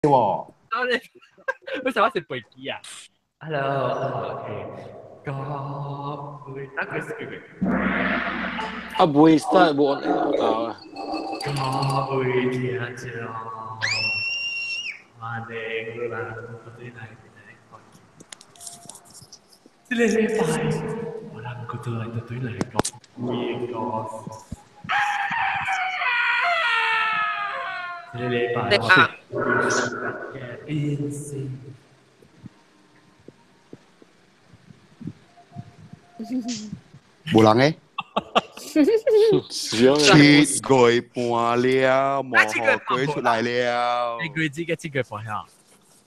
喎。為什麼是背機啊？Hello，OK，各位，打個四個。啊，唔會 start 冇啊。各位聽眾，歡迎來對來來講。這個禮拜，我人過來就對來講一個。這個禮拜我是變性。無人誒。七月半了，無雨過出來了。一個月這個七月半呀？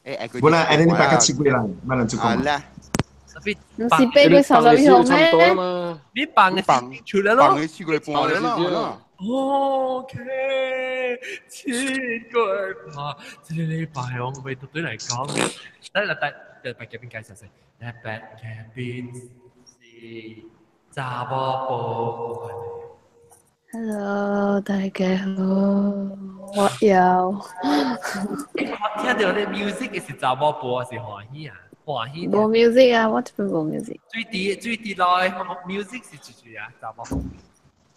誒，本來下禮拜個七月啦，慢人做工。啦。唔是8月32號咩？你放放出來咯？放七月半了。 OK，七月半，這個禮拜我會對對來講，來來來，禮拜嘉賓介紹先，禮拜嘉賓是查某婆。 Hello，大家好，我有。聽到咧 music 是查某婆是歡喜啊？歡喜。無 music 啊，我這邊無 music。最低最低來 music 是幾句啊？查某婆。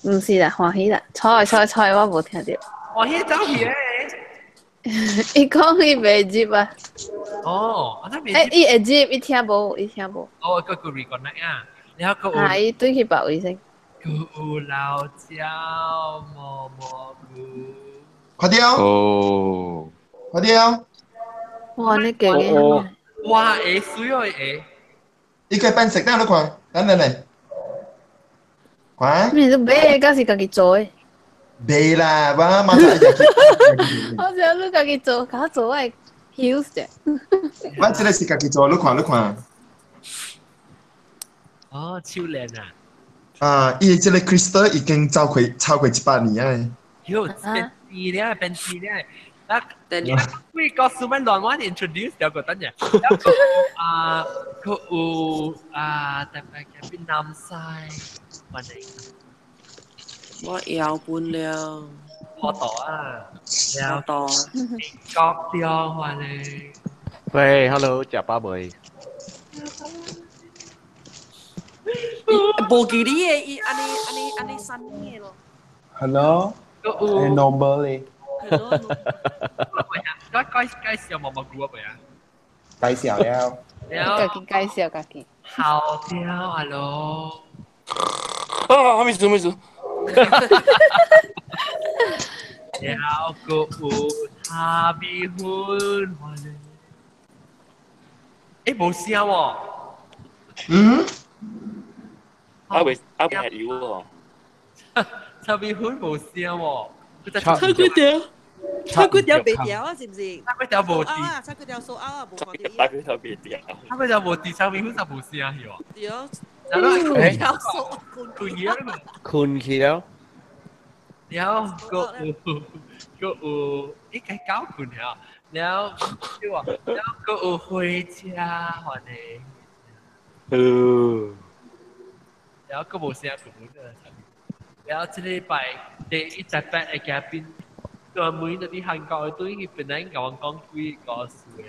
唔是啦，歡喜啦，錯錯錯，我無聽到。歡喜走去誒！伊講伊袂入啊。哦，啊那袂入。伊會入，伊聽無，伊聽無。哦，個個 reconnect 啊，然後個。啊，伊對去別位先。個有老椒蘑蘑菇。快點哦！快點哦！哇，你勁嘅！哇，會水哦會。伊個變色，等下你看，等等嚟。看。你都買，敢是家己做的？袂啦，我馬上就去。我想你家己做，較做我會曉者。我這個是家己做，你看，你看。哦，超靚啊！啊，伊這個 crystal 已經超過100年啊！喲，變字咧，變字咧。啊，幾個數蚊亂玩 introduce 咗個等陣。啊，佢有啊，特別嘅邊南西，歡迎。我搖半了。我到啊，我到。國雕歡迎。喂，hello，食飽未？無記你的，伊按呢按呢按呢刪你的咯。 Hello，係 normal 咧。該該介紹毛毛菇啊，未啊？介紹了。家己介紹家己。好雕，hello。啊，沒事沒事。了個有茶米粉，欸，無聲喎。嗯。阿未阿未係有喎。茶米粉無聲喎。炒粿條，炒粿條袂掉啊，是毋是？炒粿條無掉啊，炒粿條數拗啊，無看到。炒粿條袂掉。炒粿條無掉，炒米粉就無聲去喎。對。欸，條數困去了。困去了。了，個有個有，應該搞困了。了，對喎，了個有火車，反正。呃。了個無聲困了。了，這禮拜第一集八的嘉賓，專門佇佇韓國的對伊本來共阮講幾個事的，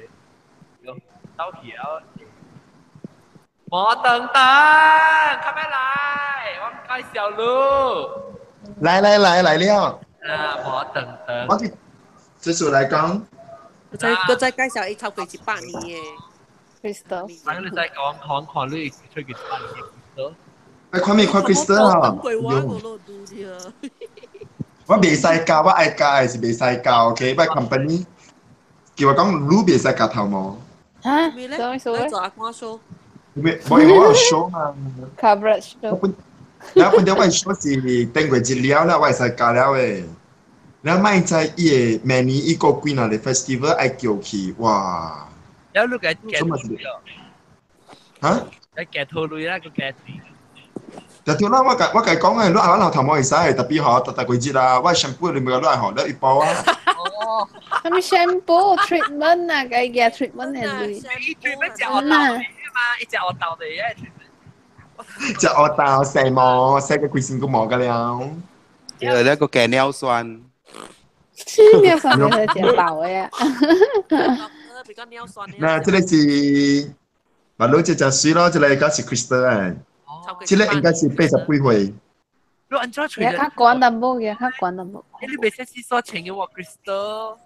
喲，走去了。摩登登，快來，我介紹你。來來來來了。啊，摩登登。我這次來講。再再介紹伊超過100年的。 Crystal。反正你再講看看你出過100年的 Crystal。哎，看咩看 Crystal 啊？我袂使教，我愛教還是袂使教？OK，我 company 叫我講，你袂使教頭毛。嚇？咩咧？你做阿官 show？咩？我因為我有 show 嘛。 Coverage 我本，然後本來我 show 是頂過一了啦，我會使教了的。然後莫知伊個每年伊個幾若個 festival 愛叫去，哇！然後你個夾頭嚇？你夾頭鐳啦，個夾頭。就對啦，我共我共講的，你後留頭毛會使，特別吼，逐逐幾日啊，我 shampoo 你咪個來吼，你一包啊。哦，啥物 shampoo treatment 啊，該夾 treatment 的鐳。伊 treatment 食學豆的嘛，伊食學豆的耶 treatment。食學豆洗毛，洗個規身個毛個了。對，那個加尿酸。吃尿酸係食飽嘅啊。比較尿酸。那這個是，馬路這隻水咯，這個應該是 crystal 啊，這個應該是80幾歲。你按怎吹？較懸淡薄嘅，較懸淡薄。你袂使洗刷穿嘅喎，crystal。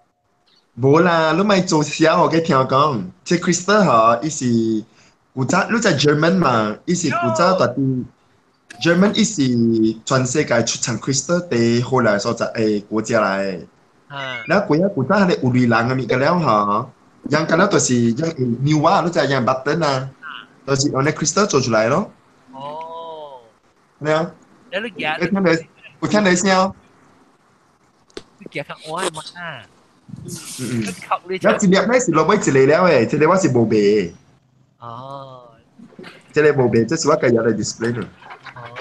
無啦，你莫做聲，我給聽講，這 crystal 吼，伊是古早，你知 German 嘛？伊是古早大啲 German，伊是全世界出產 crystal 第好來所在誒國家來。然後過啊古早彼個有類人嘅物件了吼，人間了就是用牛啊，你知用 button 啊，就是用那 crystal 做出來咯。哦。咩啊？你你聽到有聽到聲？你夾較歪嘛？嗯嗯，有一粒咧是落尾一個了誒，這個我是無賣。哦，這個無賣，這是我家己來 display 咯。哦。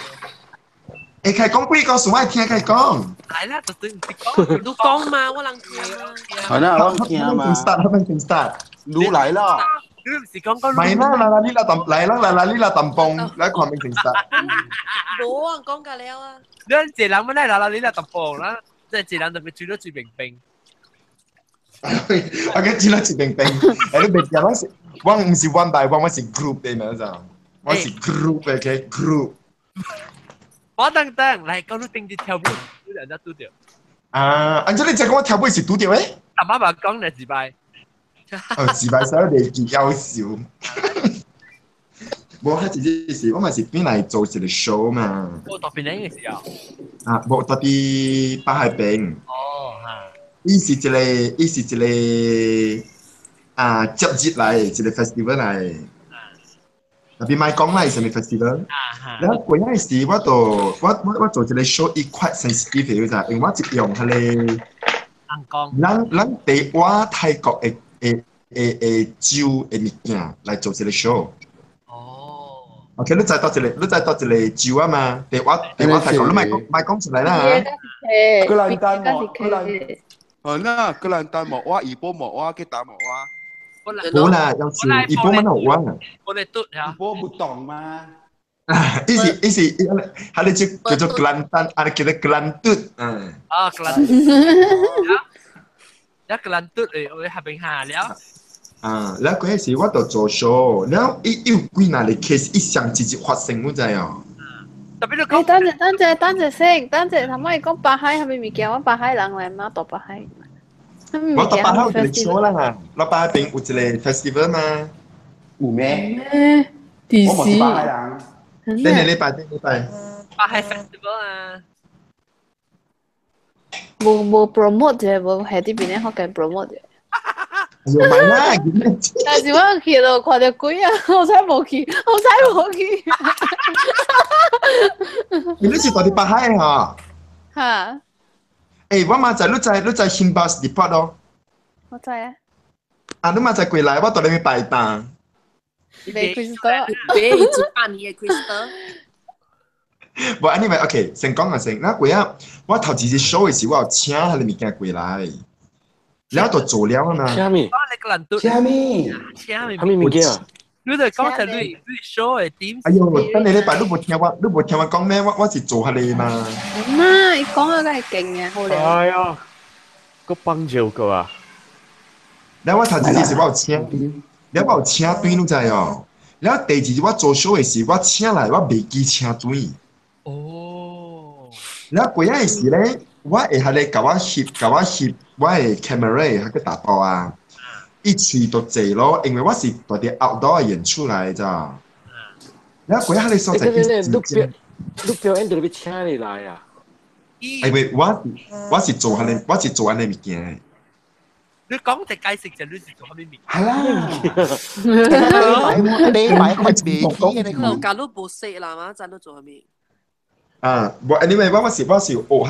會開講幾個事，我會聽開講。來啦，就對唔是講。你講嘛，我人聽嘛。係啦，我聽嘛。 start，他們先 start。你來啦。你唔是講講。咪啦，啦啦你啦淡，來啦啦啦你啦淡磅，來看面先 start。無啊，講過了啊。你一個人乜來啦啦你啦淡磅啦，即係一個人特別追到最平平。我嘅追到最平平，誒你別講我是，我唔是 one by one，我是 group 的嘛，就，我是 group 嘅 group。我等等，來講你頂住跳舞，你人家拄著。啊，安怎你才講我跳舞是拄著誒？阿媽媽講嚟自拜。哦，自拜所以你結夭壽。無，佢直接是，我嘛是本來做一個 show 嘛。我到邊個時候？啊，無到佇北海邊。哦，哈。伊是一個啊節日來，一個 festival 來。特別莫講啦，是啥物 festival？然後過陣時，我就我做一個 show，伊 quite sensitive 嘅咋，因為我一用彼個，咱地我泰國的的的的酒的物件來做一個 show。哦。OK，你知倒一個，你知倒一個酒啊嘛？地我泰國，你莫講出來啦。格蘭丹莫，格蘭。哦，那格蘭丹莫我，伊波莫我，吉達莫我。冇啦，有時伊波乜都有啊。我哋嘟嚇。伊波不懂嘛？伊是伊是，佢哋就叫做格蘭丹，啊，叫做格蘭嘟，嗯。啊，格蘭。一格蘭嘟嚟，我哋下邊下了。啊，แล้ว嗰陣時我就做 show，แล้ว伊有幾若個 case 一上直接發生，我知哦。特別你講。等陣，等陣，等陣先，等陣，頭先講北海係咪物件？我北海人來嘛，到北海。我到北海有一個 show 啦，我北海邊有一個 festival 嘛。有咩？我冇是北海人。頂個禮拜，頂個禮拜。北海 festival 啊！無 promote 啫，無喺啲邊咧學緊 promote 啫。又買啦！但是我去就看到鬼啊，好彩無去，好彩無去。你是住佇北海吼？哈。欸，我嘛知，你知你知新巴士 depot 咯？我知啊。啊，你嘛知過來，我蹛咧面擺檔。賣 crystal，賣一百年的 crystal。無，anyway，OK，先講下先。那過啊，我頭一日 show 的時，我有請彼個物件過來，然後就做了啊嘛。請物？請物？請物？啥物物件？你就講就你 show 的點？哎呦，等你禮拜你無聽我，你無聽我講咩？我是做彼個嘛。媽，伊講啊，梗係勁啊，好靚。哎呀，個幫照個啊！然後我頭一日是我有請，然後我有請隊，你知哦。然後第二日我做 show 的時，我請來我袂記請隊。哦。然後過仔的時咧，我會彼個共我翕，共我翕，我的 camera 彼個大包啊。伊喙都濟咯，因為我是佇佇 outdoor 演出來咋。然後過彼個所在，你表演就欲請你來啊？因為我是做彼個，我是做按呢物件。你講就解釋就你是做啥物物件？係啦。你買係未記嘅你。假如無識啦嘛，知你做啥物？啊，無，anyway，我是學彼個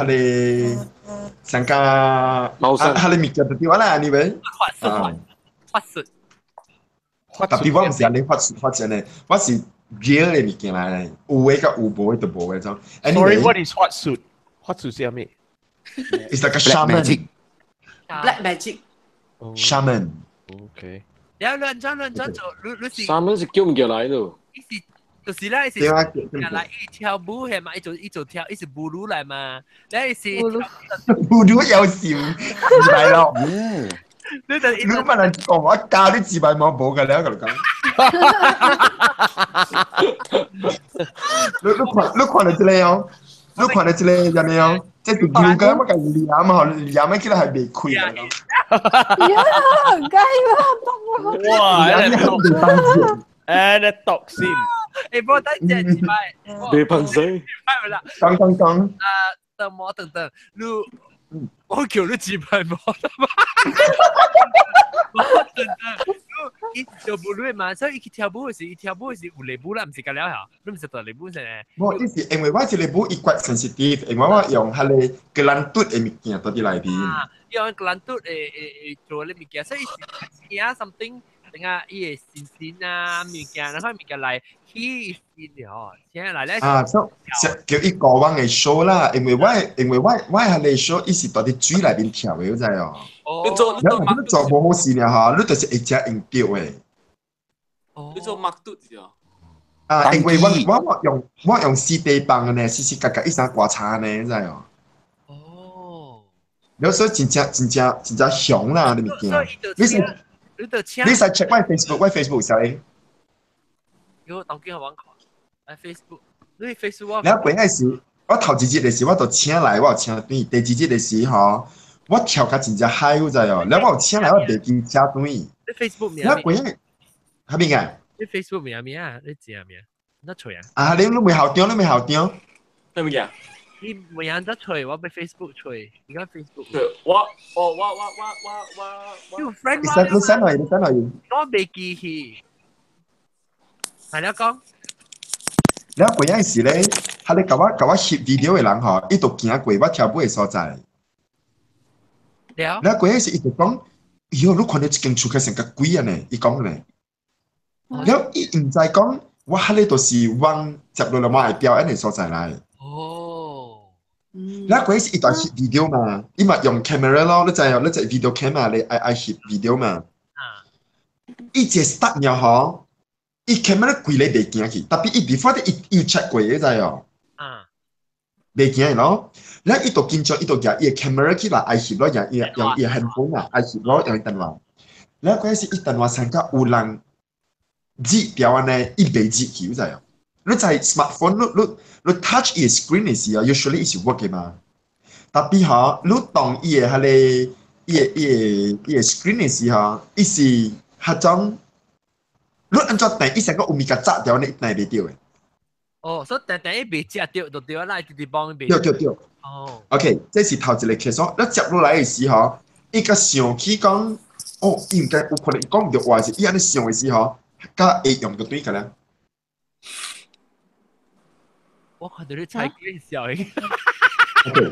上加，彼個物件就對啦，anyway。法術，法術。特別我毋是按呢法術法術呢，我是 real 的物件來，有的佮有無的就無的種。 Sorry，what is 法術？法術是啥物？It's like a shaman. Black magic. Shaman. Okay. 了，你按怎你按怎做？你你是 shaman 是叫毋叫來咯？伊是就是咧，是來伊跳舞係嘛，伊做跳，伊是舞女來嘛，咧是舞女有笑，唔係咯。你就你問人講我教啲自閉網冇㗎，你喺度講。你看到這個哦，你看到這個人哋哦，這是牛肝，我講黏吼，黏起來係袂開的。呀，該啦，哇！誒，你毒先。誒，不過等陣自閉，別噴水。係啦。講講講。啊，等我等等，你。我叫你自閉冇得嘛？我等等，伊跳舞女嘛，所以伊去跳舞時，伊跳舞時有禮舞啦，毋是甲了嚇，你毋是大禮舞先。無，伊是因為我這個舞伊怪 sensitive，因為我用彼個格蘭嘟的物件佇內面。啊，用格蘭嘟會做咧物件，所以是請 something，等下伊會新鮮啊物件，然後物件來起新的吼，請來咧。啊，所以叫伊過往的 show 啦，因為我彼個 show 伊是佇佇水內面跳的，你知哦？你做你做無好事爾吼，你就是會食用著的。你做麥嘟是哦？啊，因為我用四地棒的呢，時時格格一聲刮擦呢，你知哦？哦。有時真正真正真正雄啦，你物件。你是你使 check 我 Facebook，我 Facebook 有啥？有當機好玩看，Facebook，你 Facebook 我。你本來是，我頭一日的時，我就請來，我有請轉。第二日的時吼，我跳甲真正嗨，有知哦？了我有請來，我袂記請轉。你 Facebook 名？你本來，哈邊個？你 Facebook 名名啊？你知名？你吹啊？啊，你未校長，你未校長？咩物件？你未人得吹，我俾 Facebook 吹，而家 Facebook。我你 friend 你 send 來，你 send 來。我未記起。係你講。你過陣時咧，他咧共我翕 video 的人吼，伊就行過我跳舞的所在。了。你過陣時，伊就講：喲，你看到這間厝較成個鬼啊呢？伊講呢。了，伊毋知講，我彼個就是往接落來我會表演的所在來。哦。了過陣時，伊就翕 video 嘛，伊嘛用 camera 咯，你知哦，你知 video camera 咧愛翕 video 嘛。啊。伊一 start 了吼。伊 camera 規個袂行去，特別伊 before 伊有 check 過，你知哦？啊，袂行咯。了伊就緊張，伊就舉伊 camera 起來愛翕咯，用伊用伊 handphone 啊，愛翕咯，用伊電話。了嗰時伊電話上甲有人接掉安呢，伊袂接去，你知哦？你知 smartphone 你 touch 伊 screen 的時候，usually 伊是 work 的嘛。特別吼，你動伊的彼個伊的 screen 的時候，伊是彼種。你按怎掟？伊成個有物件炸掉，你掟袂著的。哦，所以掟掟伊袂食著，就對啦，直直幫伊袂。對對對。哦。 OK，這是頭一個 case。你接落來的時候，伊閣想起講，哦，伊毋該有可能伊講毋著話是，伊按呢想的時候，佮會用就對個啦。我看到你猜幾笑的。 OK。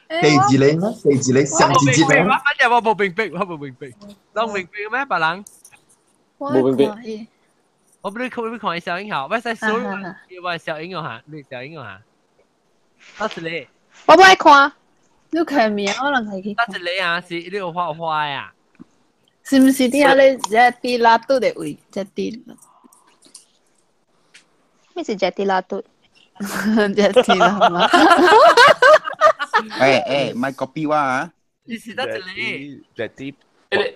第二個呢？第二個上一日呢？我反正我無明白，我無明白，攏明白咩？別人。冇明白。我不是看你看小英好，我使數我小英哦哈，你小英哦哈。到這裡。我不愛看，你看名我人係去。到這裡啊，是你有畫畫呀？是毋是佇遐咧？這滴拉嘟的位，這滴。咩是這滴拉嘟？這滴拉嘛。誒誒，咪 copy 我啊！你是到這裡。這滴。誒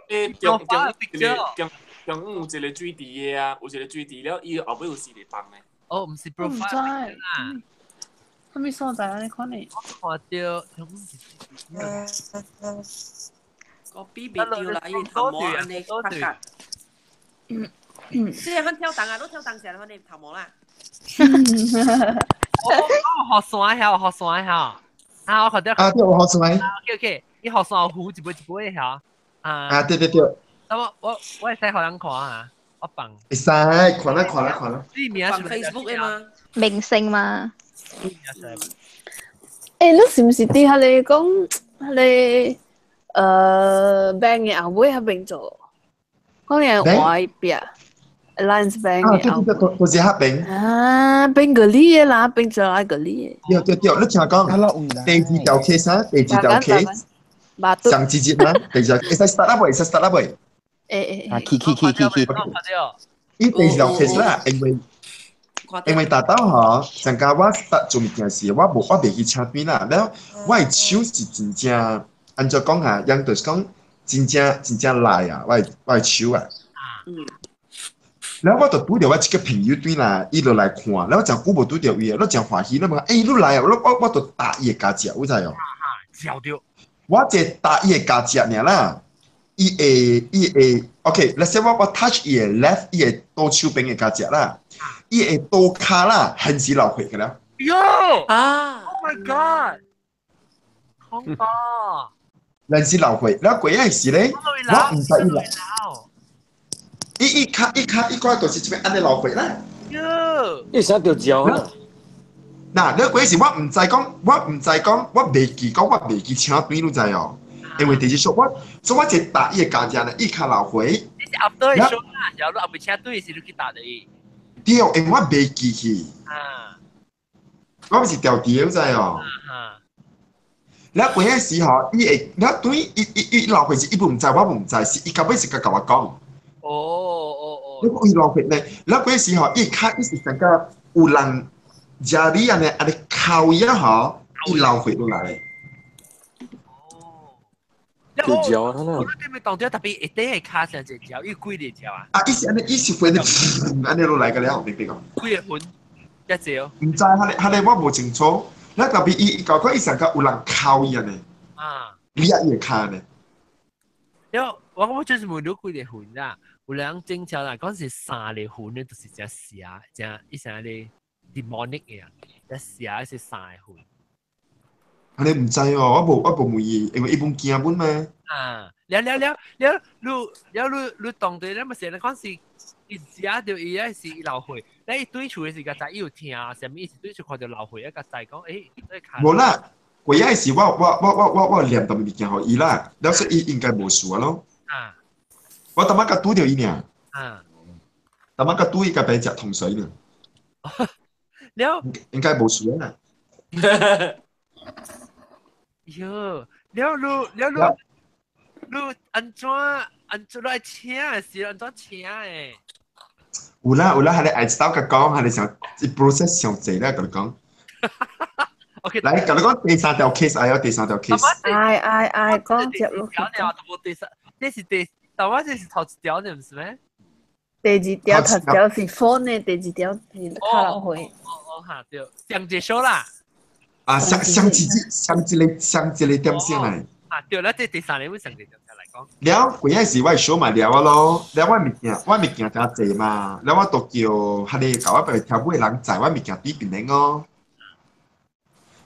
誒，中中中中有一個水池的啊，有一個水池了，伊後尾有四個房的。哦，毋是 profile 啦。啥物所在啊？你看呢？我看著。個比袂對啦，伊頭毛按呢較格。這個很跳動啊，你跳動起來，反正頭毛啦。我學山曉，學山曉。啊，我看著。啊，對，我學山。 OK OK，你學山湖一杯一杯曉。啊，對對對。咁我會使予人看啊，我放。會使，看啦看啦看啦。你名放 Facebook 的嗎？明星嘛。欸，你是毋是佇彼個講彼個bank 的後尾彼邊做？可能外壁 Alliance Bank 啊，對對對，就是彼邊。啊，變個你的啦，變做愛個你的。對對對，你聽講，第二條 case 啊，第二條 case。上一節嘛，第二條會使 start 啦未？會使 start 啦未？誒誒啊，去去去去去。伊第二條 case 啦，因為因為大到吼，上家我做物件時，我無我袂去請隊啦。了，我的手是真正，按怎講啊？樣就是講真正真正賴啊！我的手啊。了，我就拄著我一個朋友對啦，伊就來看，了我真久無拄著伊，我真歡喜，我問欸，你來啊？我就搭伊的家只，有知哦？嚼著。我這搭伊的家只爾啦，伊會，OK，let's say 我 touch 伊的 left，伊的左手邊的家只啦，伊的左跤啦，還是流血個了。喲！啊！Oh my god！恐怖！還是流血，了過仔時咧，我毋知伊流。伊跤伊跤伊個就是這邊按呢流血啦。喲！伊啥著嚼啊？嗱，你嗰時我毋知講，我毋知講，我袂記講，我袂記請隊，你知哦？因為第一說，我所以我一打伊個家只呢，伊跤流血。你是 after 的 show 啦，然後你後尾請隊時你去打的伊。對，因為我袂記去。啊！我毋是調調，你知哦？啊！你嗰陣時吼，伊會，你對伊伊伊流血是伊毋知，我毋知，是伊到尾是共我講。哦哦哦！你講伊流血呢？你嗰陣時吼，伊跤伊是感覺有人。家裡按呢按呢敲伊啊吼，伊流血落來。哦，就嚼啊啦。我對面當掉特別一底會卡上一嚼，伊幾個嚼啊？啊，伊是按呢，伊是會呢，按呢落來個了，明白講？幾個魂一嚼？毋知，彼个我無清楚。咱特別伊伊搞講伊上個有人敲伊按呢。啊！你也伊會敲呢？了，我就是問你幾個魂啦，有人正常啦，講是三個魂呢，就是只蛇，只伊啥咧？demonic 嘅，一蛇是三個魂。啊，你毋知哦，我無問伊，因為伊本驚阮嘛。啊，了了了了，你了你你當地咧咪成日講是伊食著伊咧是流血，你伊對厝嘅時間就伊有聽，啥物意思對厝看著流血，一個仔講，欸，無啦，過仔時我念淡物件予伊啦，了所以伊應該無事啊咯。啊！我逐擺共拄著伊爾。啊！逐擺共拄伊共白食糖水爾。了應該無事啦。喲，了你了你你按怎按怎來請是按怎請的？有啦有啦，係你愛走甲講，係你想 process 上濟啦，共你講。 OK，來，共你講第三條 case，哎喲，第三條 case。哎哎哎，講接落去。第三，這是第，但我這是頭一條，你毋是咩？第二條頭一條是 phone 的，第二條是卡拉會。哦哦哈，對，上一首啦。啊，上上一上一個上一個點先來。啊，對啦，這第三個上一個點先來講。了，過仔時我小嘛了啊咯，了我物件我物件誠濟嘛，了我都叫彼個共我別跳舞的人載我物件對邊個哦。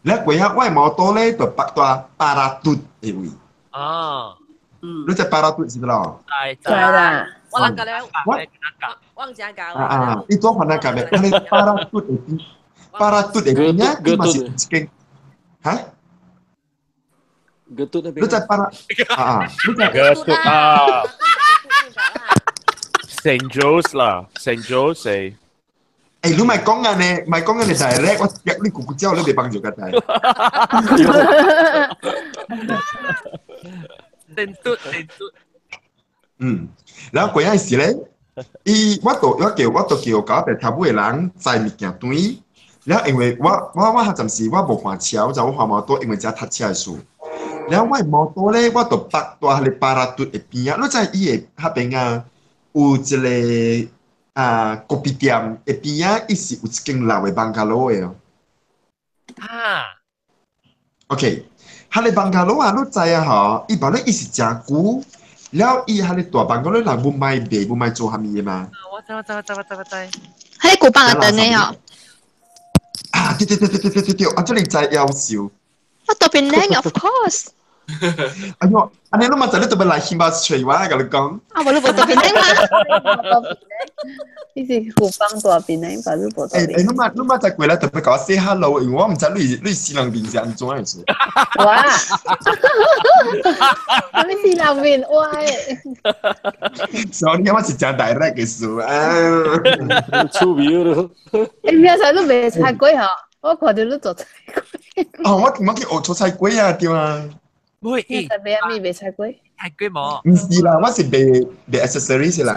了過仔我的摩托咧就泊蹛巴拉頓的位。哦。嗯。你知巴拉頓是不咯？知知啦。我人教了，我唔知教。啊啊！你做番仔教的，彼个巴拉頓的邊，巴拉頓的邊啊，伊嘛是一間，哈？格頓那邊。你在巴拉啊？你在格頓啊？Saint Joseph 啦，Saint Joseph。欸，你莫講按呢，莫講按呢大叻，我約你咕咕叫，你袂幫助較大。定嘟定嘟。嗯，然後過陣時咧，伊我都我叫我都叫共我佇頭尾的人載物件轉，然後因為我彼陣時我無換車，我就我換摩托，因為遮讀冊的事。然後我的摩托咧，我就泊蹛彼個巴拉頓的邊仔，你知伊的彼邊啊，有一個啊咖啡店的邊仔，伊是有一間老的邦加羅的哦。啊。 OK，彼個邦加羅啊，你知啊吼，伊無咧伊是誠舊。了，伊彼個大辦公咧，人無愛賣，無愛做啥物的嘛？我知我知我知我知我知。彼個古板的燈的哦。啊，對對對對對對對對，啊，這裡知夭壽。我特別靚，of course。哎喲，按呢你嘛知你特別來興巴揣我，共你講。啊，無你無特別靚嘛？你是古板大邊的，把你無特別。欸，你嘛再過來特別共我 say hello，因為我毋知你西人面是按怎的事。哇！你西人面哇！所以我是誠 direct 的事啊。出名咯。欸，明仔你賣菜粿吼，我看著你做菜粿。哦，我去學做菜粿啊，對啊。唔會，你賣啥物賣菜粿？菜粿無？毋是啦，我是賣賣 accessories 啦。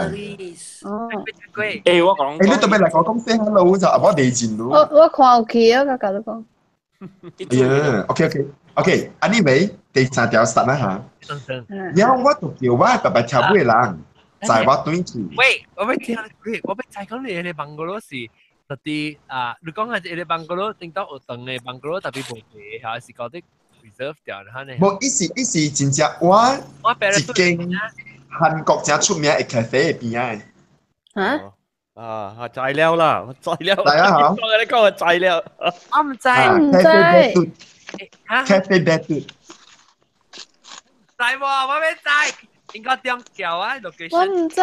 哦。貴。誒，我講誒，你特別嚟講講 say hello 就我未見到。我看有去啊，我甲你講。哎呀，OK OK OK，anyway，第三條實啦嚇。然後我就叫我爸爸跳尾人，載我轉去。喂，我欲聽，喂，我欲知講你個網絡是特啲啊，你講係一個網絡頂到有長的網絡特別無皮，還是講啲 reserve 掉的呢？無，伊是伊是真正我一間韓國真出名的咖啡的邊仔。嚇？啊，知了啦，知了。知啊嚇我跟你講，知了。我毋知，唔知。咖啡白嘟。知無？我欲知，應該點叫啊我？location。毋知。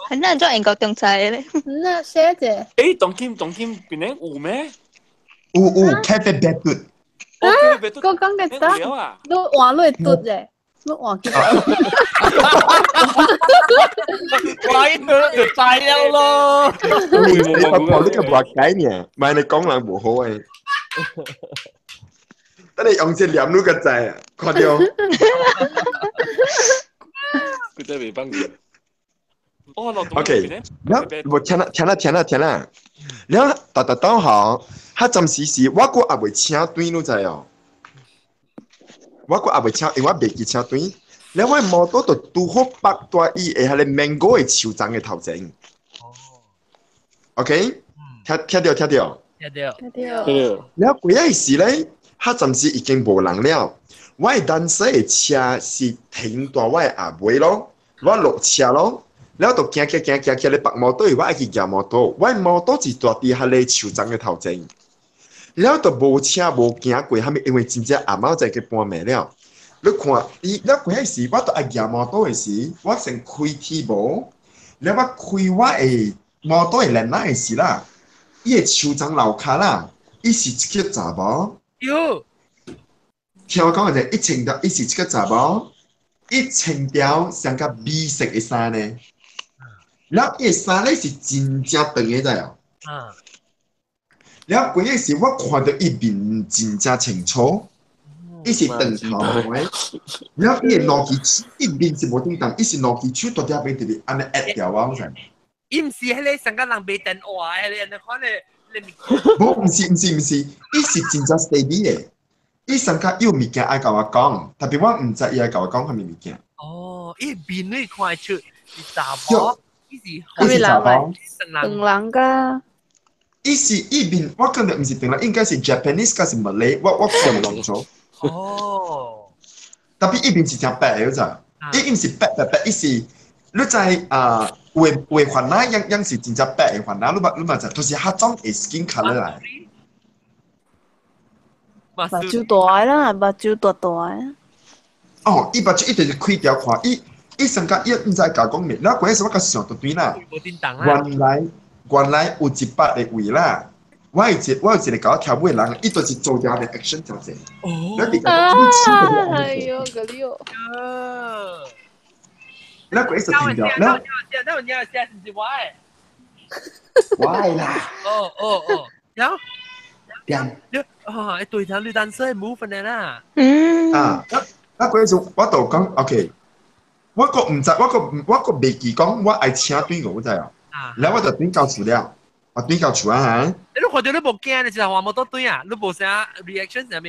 很難做英國中知咧。那寫者。誒，當今當今邊個有咩？有有咖啡白嘟。啊！我講嘅得，你換你會嘟咧，你換去。我一就知了咯。你你阿婆你個話解呢？唔係你講人無好誒。等你用隻臉你個知啊，看到。佢真係未幫佢。哦，落 OK，了，我聽啦聽啦聽啦聽啦，了，逐逐當吼，較暫時是我閣也未請轉，你知哦？我閣也未請，因為我袂記請轉。了，我的摩托就拄好縛在伊的彼個 mango 的樹叢的頭前。OK，聽聽著聽著。聽著。聽著。了過仔時咧，較暫時已經無人了。我的單車的車是停在我的後尾咯，我落車咯。了就行行行行行咧縛摩托，我愛去騎摩托，我的摩托是蹛佇彼个樹叢的頭前。了就無車無行過，啥物？因為真正暗暝在去半暝了。你看，伊了過彼時，我就愛騎摩托的時，我先開天無，了我開我的摩托的輪仔的時啦，伊的樹叢樓跤啦，伊是一個查某。喲，聽我講的者，伊穿條，伊是一個查某，伊穿條上較米色的衫呢。了，伊的衫咧是真正長的，知哦。啊。了，過彼時我看著伊面真正清楚，伊是長頭髮的。了，伊的兩支手，伊面是無叮當，伊是兩支手拄佇邊直直按呢壓掉我，知。伊毋是彼个上個人袂電話，彼個按呢款的。無，毋是毋是毋是，伊是真正 steady 的。伊上較有物件愛共我講，特別我毋知伊愛共我講啥物物件。哦，伊面你看得出是查某，伊是伊是查某，長人㗎。伊是伊面，我感覺毋是唐人，應該是 Japanese 抑是馬來，我看無清楚。哦。特別伊面是誠白的，你知？伊毋是白白白，伊是你知啊？有的有的番仔樣樣是真正白的番仔，你嘛你嘛知，就是彼種的 skin colour 來。目睭大啦，目睭大大。哦，伊目睭一定是開條看，伊伊上甲伊毋知共講咩，了嗰時我較想就對啦。原來原來有一百個位啦，我有一我有一個共我跳舞的人，伊就是做條的 action 真濟。哦。啊！哎呦，個你哦。了嗰時停掉，了。那你要寫是我的。我的啦。哦哦哦，然後。點？你哦，對頭你單身 move 的啦。嗯。啊，那嗰時我就講 OK，我閣毋知，我閣我閣袂記講，我愛請轉我，知哦。然後我就轉到厝了，我轉到厝啊嚇。你看著你無驚，你就話無多對啊，你無啥 reaction 啥物？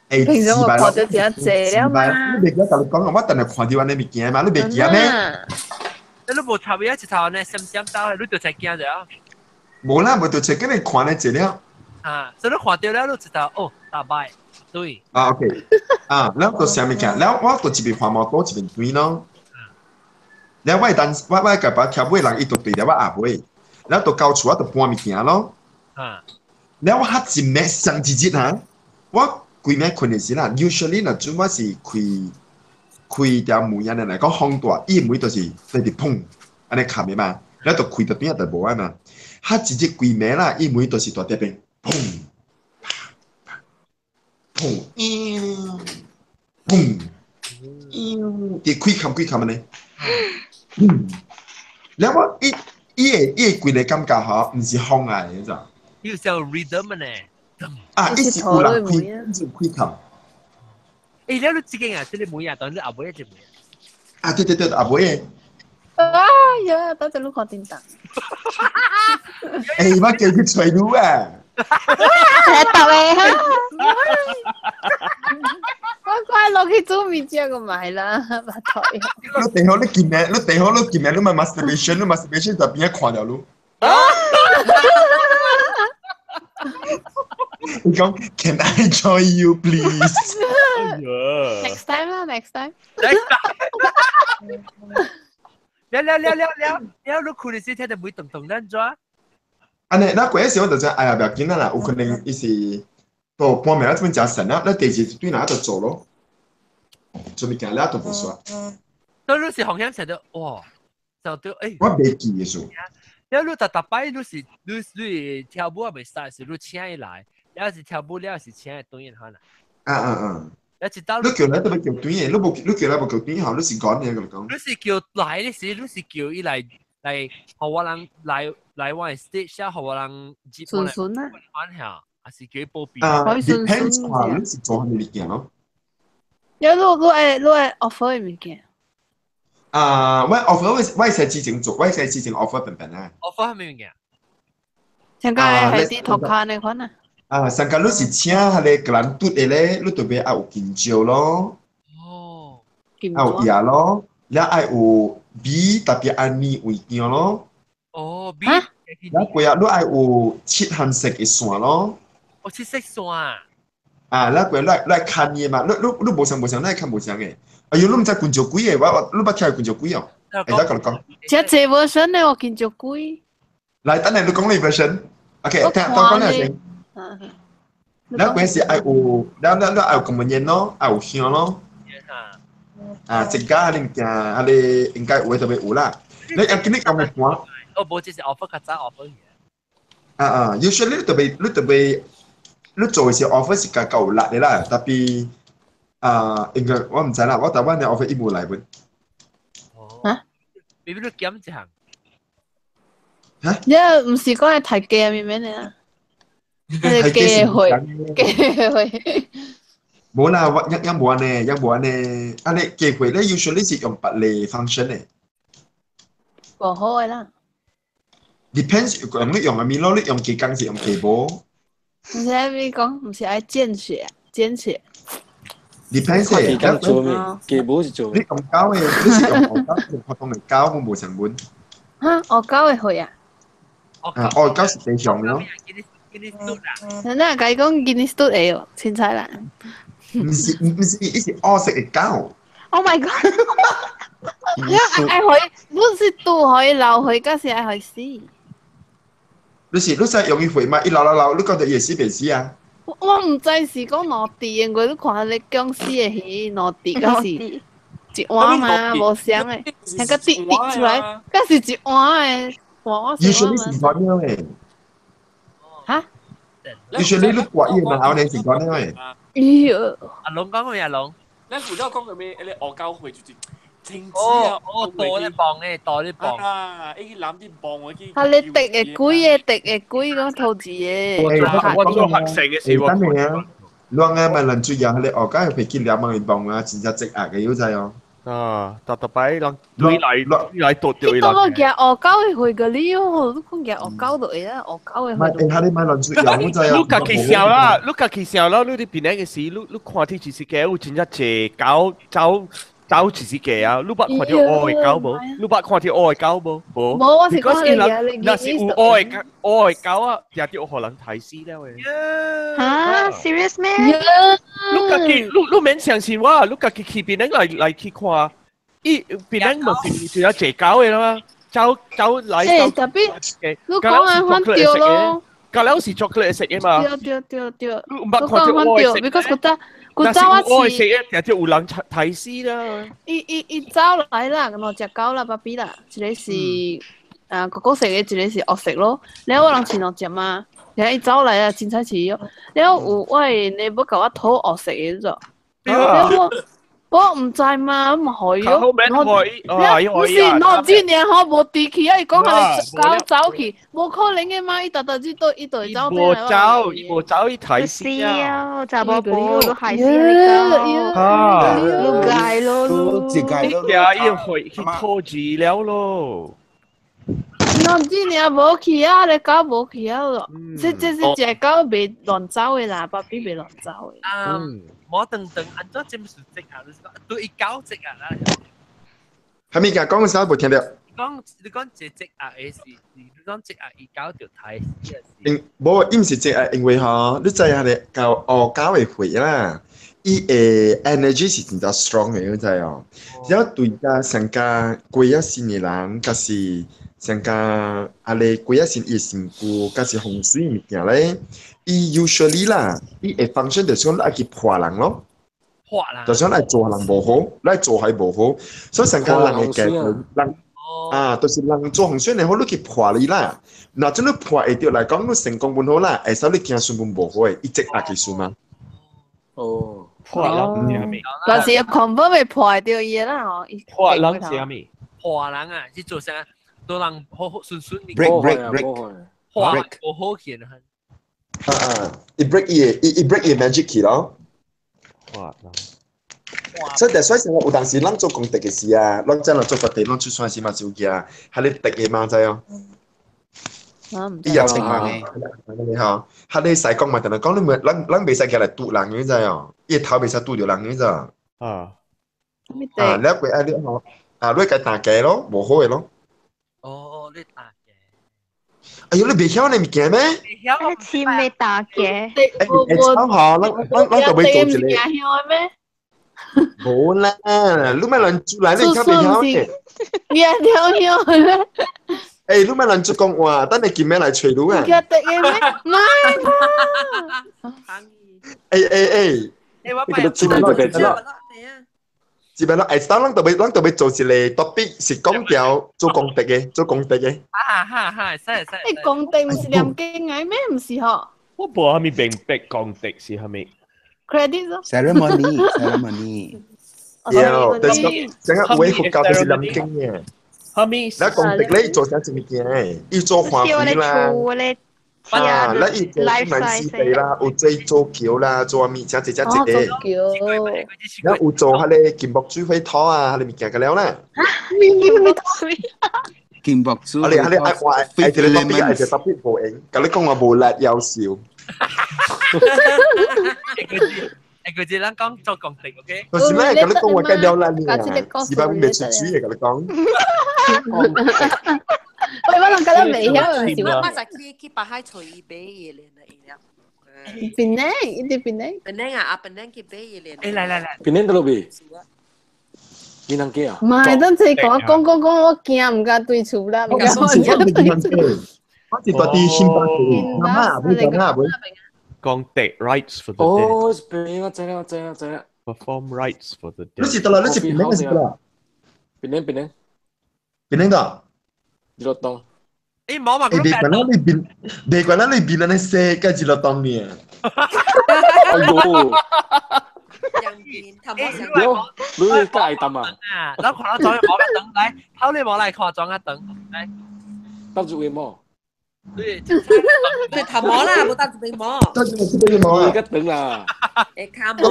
欸，平常我看著真濟了嘛。你袂記得共你講啊？我等下看著按呢物件嘛，你袂記得咩？你無頭尾一頭呢，閃閃走，你就才驚著啊。無啦，無就才叫你看咧一了。啊，所以你看著了，你一頭哦，打敗對。啊 OK，啊，了就啥物件？了我就一邊換摩托一邊轉咯。了我當我我共把跳尾人，伊就對著我後尾，了就到厝我就搬物件咯。啊。了我較一暝上一日哈，我規暝睏的時啦，usually 若陣我是開開條門按呢來講風大，伊門就是直直砰按呢冚的嘛，了就開到邊仔就無啊嘛。較一日規暝啦，伊門就是蹛佇邊砰砰砰砰，佇開冚開冚按呢。嗯，了我伊伊的伊的規个感覺吼，毋是風來的，你知？伊有像 rhythm 呢。啊，伊是有人開，伊是開冚。欸，了你這間啊，這個門啊，當你後尾一門。啊，對對對，後尾的。啊！呀，等陣你看叮當。欸，我叫佢揣你啊！答誒哈！我快落去煮麵食個買啦，拜託。你地好你見名，你地好你見名，你咪 masturbation，你 masturbation 就變咗看了咯。你講 Can I join you please？ Next time 啦，next time。了了了了了了，你困的時聽到每動動咱怎？安尼，那嗰時我就知，哎呀，不要緊啦，有可能伊是到半暝啊，這邊食神啊，那第二對哪就做咯，做物件了就無煞。所以你是風險成到哇，就對誒。我袂記的數。了你逐逐擺你是你你跳舞也袂使，是你請伊來，了是跳舞了是請伊轉伊可能。啊啊啊！了一道你叫來特別叫轉的，你無你叫來無叫轉吼，你是講的，我講。你是叫來的時，你是叫伊來來，予我人來來我的 stage 啊，予我人接順順啊。反下，還是叫伊保庇？啊，depends 看你是做啥物件咯。有你你愛你愛 offer 物件。啊，我 offer 我我係之前做，我係之前 offer 平平啊。 offer 係咩物件？上個係啲托卡那款啊。啊，上個你是請彼個格蘭嘟的咧，你特別愛有金蕉咯，哦，愛有葉咯，了愛有米特別愛米味醬咯。哦，米。了過啊，你愛有七項色的線咯。哦，七色線啊。啊，了過你愛看伊嘛，你你你無相無相，你愛看無相的。哎呦，你毋知棍椒鬼的，我我你捌聽過棍椒鬼哦？會使甲你講。這這 version 的我棍椒鬼。來，等下你講你 version。OK，聽當講了先。咱嗰時愛有，咱咱咱愛有公文煙咯，愛有香咯。啊，增加啲物件，啊你應該有的特別有啦。你啊，今日講嘅盤。哦，無，這是 offer 較早 offer。啊啊，usually 你特別，你特別，你做嘅時 offer 是較夠力的啦，特別。啊，應該我毋知啦，我台灣的 offer 伊無來本。啊？比你減一項。嚇？你毋是講係提價面面的啊？係機會，機會。無啦，我一一無按呢，一無按呢。啊，你機會咧，usually 是用別個 function 的。無好的啦。 Depends 用你用啥物咯，你用幾工是用幾無？毋是愛咪講，毋是愛見血，見血。 Depends 幾工做咩？幾無是做咩？你用膠的，你是用學膠，用普通的膠，我無成本。哈，學膠的會啊？啊，學膠是正常咯。那家講 Guinness 都會哦，凊彩啦。毋是毋是，伊是黑色的膠。 Oh my god！你愛去，你是拄可以流血，還是愛去死？你是你使用伊血嘛？伊流流流，你講到伊會死袂死啊？我毋知是講兩滴，因為你看彼個僵屍的魚兩滴，敢是一碗嘛，無相的，那個滴滴出來，敢是一碗的，碗你說你是講了的？哈？你說你你掛伊嘛？後年是講了的。哎喲！阿龍講咩？阿龍，咱古早講過咩？迄個黑膠血就是停止啊！哦，多咧棒的，多咧棒。啊！伊去攬啲棒我去。啊！你滴的鬼的，滴的鬼講投資的。我做學生嘅時，我等下啊，亂啊嘛，人主要迄個黑膠血去兩萬棒啊，真正積壓的，有知哦？啊，特特擺人對來對來奪掉伊人。我驚黑膠的血個你哦，你講驚黑膠就會啊，黑膠的血。唔係，下你買人主要，我知啊。你家己想啦，你家己想啦，你佇邊個時，你你看天電視機有真正濟狗走。走一時個啊！你捌看著烏的狗無？你捌看著烏的狗無？無。無，我是講你，若是有烏的烏的狗啊，定著予人刣死了的。哈，serious 咩？你家己，你你免相信我，你家己去邊來來去看，伊邊頂無是就有濟狗的啦嘛，走走來。欸，特別，你講啊，反對咯。隔了是巧克力食的嘛？對對對對。你毋捌看著烏的食，because 覺得。古早我食，定著有人刣死啦。伊伊伊走來啦，兩隻狗啦，芭比啦，一個是啊哥哥食的，一個是黑色咯。了我人飼兩隻嘛，然後伊走來啊，凊彩飼了。了有我的內母共我討黑色的咗，了我我毋知嘛，我嘛予伊咯。毋是兩隻爾吼無治去啊！伊講下狗走去，無可能的嘛！伊逐逐日都伊就會走。無走，伊無走，伊刣死啊！查某婆都害死你個，啊，你解咯，你解咯，伊去去討治了咯。喏，這年無去啊，你狗無去啊咯。這是隻狗袂亂走的啦，爸比袂亂走的。啊，冇等等，按怎這麼是積啊？你是講對伊狗積啊啦？係咪講講啥無聽到？講你講這積啊，的是你講積啊，伊狗就刣死啊！因無，伊毋是這啊，因為吼，你知影咧，狗學狗會會啦，伊的 energy 是真正 strong 的，你知哦。然後對甲上加過咗身的人，抑是上加啊咧過咗身伊的身軀，抑是風水物件咧，伊 usually 啦，伊會 function 就是講愛去破人咯。破人。就算愛做人無好，來做還無好，所以上加人會家人。啊，就是人做風水的好，你去破伊啦。若真你破會著來講，你成功本好啦，會使你行順本無好的，伊積壓去輸嘛。哦，破人是啥物？但是 confirm 會破掉伊啦吼。破人是啥物？破人啊，是做啥？做人好好順順 break break break 破無好見啊！啊啊，伊 break 伊的，伊 break 伊 magic 去咯。破人。所以所以成日有當時咱做功德嘅事啊，咱真係做法地，咱出山時嘛就驚，係你得嘅嘛知哦。伊也成嘛，你吼，係你使講嘛，但係講你唔，咱袂使起來堵人，你知哦？伊頭袂使堵著人，你知？啊。啊，你過愛你吼，啊，你該打機咯，無好嘅咯。哦，你打機。哎喲，你袂曉你物件咩？你簽咩打機？誒誒，超好，咱就欲做一個。咩？無啦，你莫亂煮來，你較袂曉嘅。你也曉曉咩？欸，你莫亂煮講話，等下今暝來揣你啊！記得嘅咩？唔係啦。欸欸欸！我你這個這邊咯，欸，當咱特別做一個 topic 是講條做功德嘅，做功德嘅。啊哈哈，使使。欸，功德毋是念經嘅咩？毋是吼。我無啥物明白功德是啥物。 credit 咯。 ceremony ceremony。對，就是講，整個有的佛教就是念經嘅。哈咪？咱功德咧做啥物件？伊做花卉啦，啊，咱伊做南西地啦，有做做橋啦，做物件，這這這個。咱有做彼個金箔水火土啊，彼個物件個了啦。金箔水。金箔水。啊你啊你愛我愛這個特別愛這個特別無閒，共你講話無力夭壽。一個字，咱講做功德，OK？就是咩？共你講話計了力呢？是吧？未出水嘅，共你講。喂，我攏覺得袂曉是我我就去北海揣伊買伊的蓮啊，檳榔，伊佇檳榔。檳榔啊，啊檳榔去買伊蓮。欸，來來來。檳榔佗落買？檳榔雞啊？唔係，等陣講講講講，我驚毋敢對厝啦，毋敢對厝。我是住佇新北市，阿媽，袂講啊，袂。功德 rites for the dead。哦，檳我知啦，知啦，知啦。 Perform rites for the dead。你是佗落？你是檳榔是佗落？檳榔檳榔。檳榔佗？日落東。欸，冇嘛，欸，袂管咱你面，袂管咱你面按呢洗，佮日落東爾。哎喲！你你介愛擔啊？啊，咱看到裝無個燈來，頭你無來看裝啊燈來。搭住個毛。對，對頭毛啦，無搭住邊毛。搭住邊毛啊？個燈啦。會卡毛。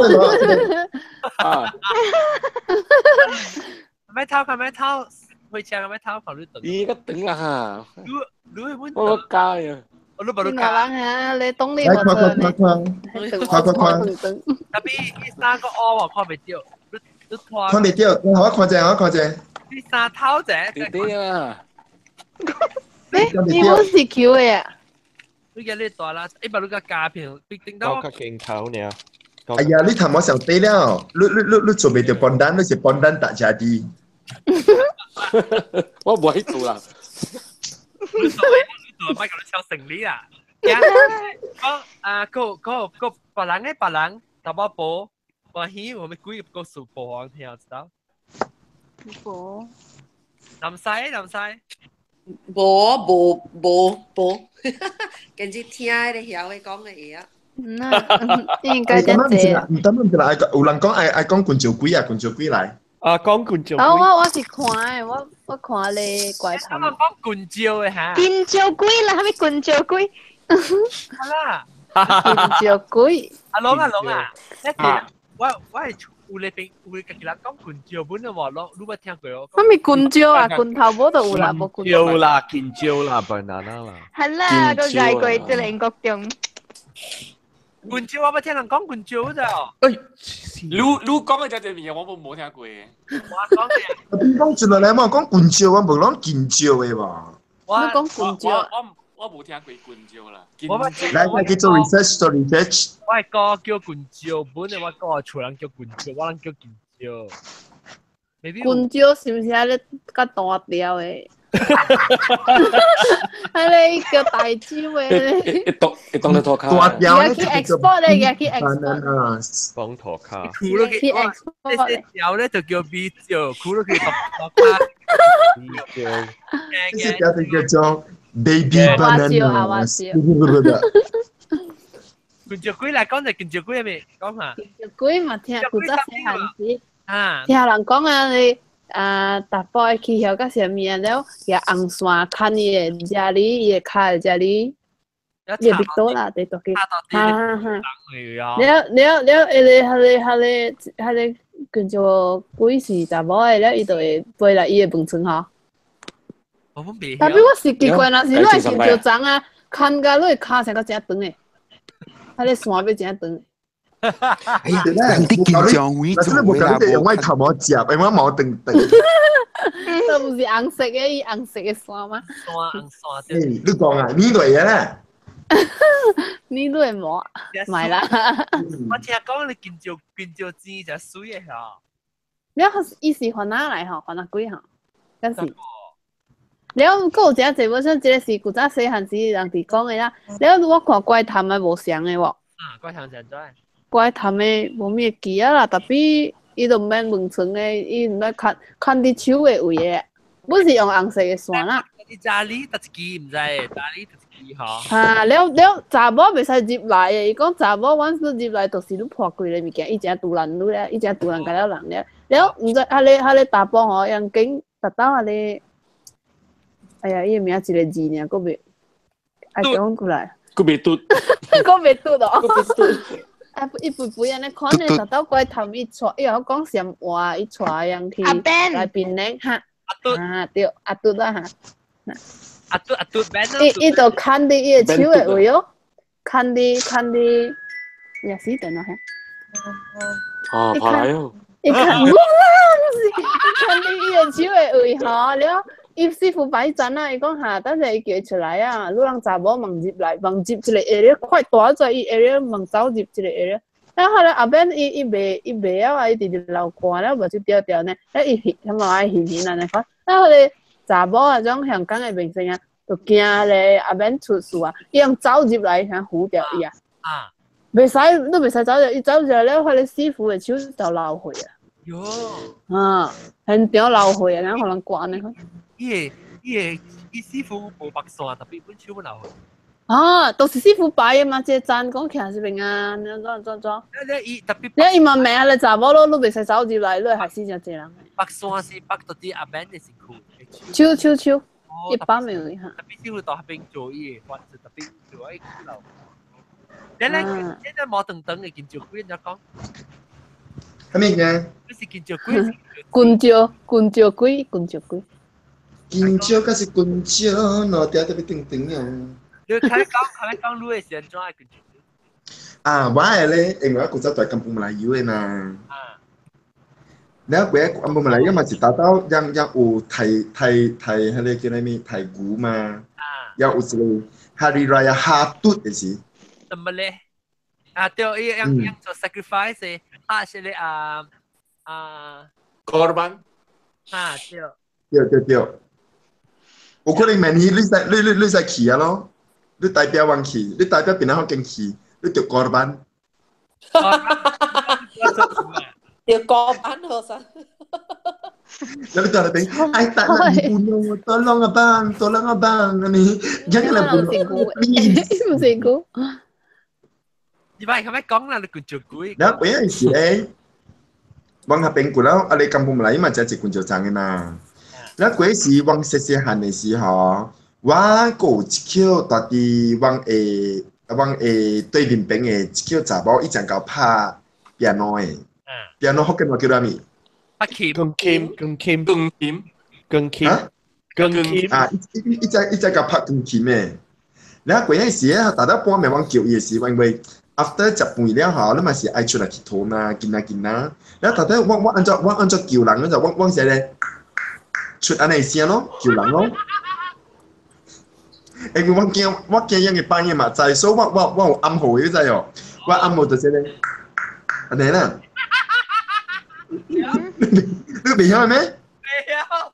啊。咪偷，佢咪偷，回車咪偷，跑你等。伊個燈啦。你你會問？我教呀。我都無你教。人啊，你懂你無錯呢？快快快！特別伊三個烏我看袂著，你你看。看袂著，我看者，我看者。你三頭者。對對啊。你本是 Q 的啊？你今日大啦，一百你個加片，必定到。我較鏡頭爾。哎呀，你頭毛上對了，你做袂著幫單，你是幫單大家的。我無去做啦。你做，你做，莫共你搶生理啊！講啊，個個個別人的別人，頭毛婆，我耳我們幾個數婆王聽知道？婆。南西南西。無無無無，跟住聽彼個曉的講的會啊。那應該這樣。唔得唔得啦！有人講愛愛講棍椒鬼啊，棍椒鬼來。啊，講棍椒鬼。我是看的，我看咧怪談。我講棍椒的哈。棍椒鬼啦，啥物棍椒鬼？好啦。棍椒鬼。阿龍啊龍啊，我有咧邊有家己人講棍椒本來話咯，你捌聽過哦？啥物棍椒啊？棍頭無就有啦，無棍椒啦，見椒啦，banana 啦。係啦，個捱過這個英國中。棍椒我捌聽人講棍椒咋？你你講嘅這隻物件我冇冇聽過。我講嘅。你講出來嘛，講棍椒，我無講見椒的喎。我講棍椒。我我無聽過棍椒啦。我捌來來去做 research 做 research。我哥叫棍椒，本來我哥厝人叫棍椒，我人叫見椒。棍椒是毋是迄個較大條的？迄個叫大蕉的。一當一當咧拖卡。大條去 export 咧，去 export。講拖卡。苦了去 export。這條咧就叫米椒，苦了去拖卡。米椒。這條就叫做 baby banana。棍椒鬼來講就棍椒鬼係咪？講下。棍椒鬼嘛，聽古早細漢時。啊！聽人講啊，你啊，淡薄會起曉甲啥物啊了，舉紅線牽伊的遮裡，伊的跤的遮裡，伊會倒啦，佇倒去，哈哈哈！了了了，彼個、彼個、彼個、彼個叫做鬼是查某的，了伊就會飛來伊的飯床吼。特別我是奇怪，若是你會見著髒啊，牽甲你的跤成甲誠長的，彼個線欲誠長。哎呀，人哋見將會做啦，用我頭毛夾，用我毛長長。都毋是紅色的，伊紅色的線嗎？線紅線。你講啊，你來啊啦。你來毛，買啦。我聽講你見椒見椒錢就水的吼。了，伊是番仔來吼，番仔鬼吼，敢是。了，閣有誠濟，無像這個是古早細漢時人佇講的啦。了，我看怪談的無相的無。啊，怪談是按怎？怪談的無物記啊啦，特別伊都毋免問床的，伊毋免牽牽佇手的位的，本是用紅色的線啦。你家裡得一支毋知，家裡得一支吼。哈，了了，查某袂使入來的，伊講查某阮是入來，就是你破開个物件，伊誠突然你咧，伊誠突然共了人了。了，毋知彼个彼个查甫吼，用緊達到彼个，哎呀，伊的名一个字爾，閣袂，愛講過來。閣袂拄。閣袂拄咯。啊！伊肥肥按呢看呢，達到怪頭伊帶，伊會曉講啥話，伊帶人去來檳城哈。啊對，阿拄啦哈。阿拄阿拄，伊伊就牽佇伊的手的位哦，牽佇牽佇，也是電話遐。哦，跑來哦。伊牽，無啦，毋是，伊牽佇伊的手的位吼了。伊師傅擺陣啊，伊講哈，等下伊叫伊出來啊，你人查某猛入來，猛入一個 area，快大在伊 area 猛走入一個 area。然後咧後邊伊伊袂伊袂曉啊，伊直直流汗了，目睭掉掉呢。啊伊他嘛愛眩眩按呢款。啊，彼个查某啊，種香港的明星啊，就驚咧後邊出事啊，伊用走入來想扶掉伊啊。啊！袂使，你袂使走入，伊走入來了，彼个師傅的手就流血啊。喲！啊，現場流血啊，然後予人關呢款。伊個伊個伊師傅無白線，特別本手本流血。啊，都是師傅擺的嘛，這個站講徛這邊啊，你怎怎怎？你伊特別，你伊嘛名咧查某咯，你袂使走入來，你會害死誠濟人。白線是白到啲阿 Ben 的身軀。手手手，一般沒有哈。特別師傅到那邊做伊個，或者特別做伊流。你咧，你咧毛長長的見椒鬼，你講？啥物嘅？你是見椒鬼？棍椒，棍椒鬼，棍椒鬼。見椒敢是棍椒，兩條特別長長哦。你睇講睇講，你是按怎的棍椒？啊，我的咧，因為我古早蹛甘榜馬來由的嘛。啊。了過甘榜馬來由嘛是達到讓讓有刣刣刣彼个叫啥物刣牛嘛。啊。也有一個 Hari Raya 哈嘟的是。什麼咧？啊，對，伊樣樣做 sacrifice 的，啊是咧啊啊。 Korban。啊對。對對對。有可能明年你使你你你使去啊咯，你代表阮去，你代表檳榔福建去，你著孤班。著孤班好噻。你佇那邊，哎，等下，tolong abang, tolong abang，按呢，janganlah bunuh 唔成功。你咪咁樣講啦，你棍椒鬼。了尾仔是咧，阮那邊過了，啊，你甘榜馬來嘛，誠濟棍椒欉的嘛。了過時，阮細細漢的時吼，我閣有一口蹛佇阮的阮的對面邊的一口查某，伊正𠢕拍piano的。piano 福建話叫做咩？阿琴，鋼琴，鋼琴，鋼琴，鋼琴，鋼琴啊！一隻個拍鋼琴嘅。你啊，嗰陣時咧，大家半暝我叫伊時，因為 after 食飯了後，你嘛是愛出來佚佗嘛，見啊見啊。然後大家我按怎叫人，就我寫咧出按呢聲咯，叫人咯。因為我驚人嘅半夜嘛知，所以我有暗號，你知哦？我暗號就是咧，按呢啦。你袂曉咩？袂曉。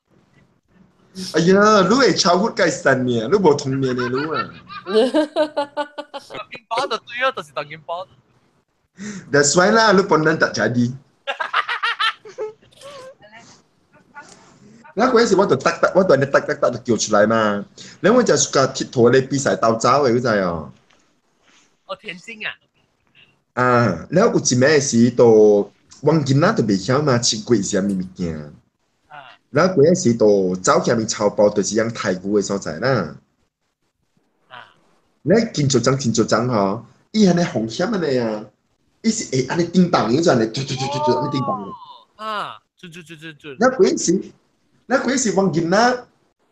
哎呀，你會超過該三年，你無童年的你啊！當金包就對咯，就是當金包。 That's why 啦，你本人tak jadi。那嗰陣時我就得得，我就你得得得就叫出來嘛。然後我就個鐵頭咧比賽鬥走的，你知哦？哦，田徑啊！啊，然後有一暝時就阮囡仔就袂曉嘛，7月是啥物物件。然後嗰陣時就走起來草包，就是養太古的所在啦。你真少張真少張吼，伊按呢風險按呢啊，伊是會按呢叮當，伊就按呢嘟嘟嘟嘟嘟按呢叮當。啊，準準準準準。那嗰陣時，阮囡仔，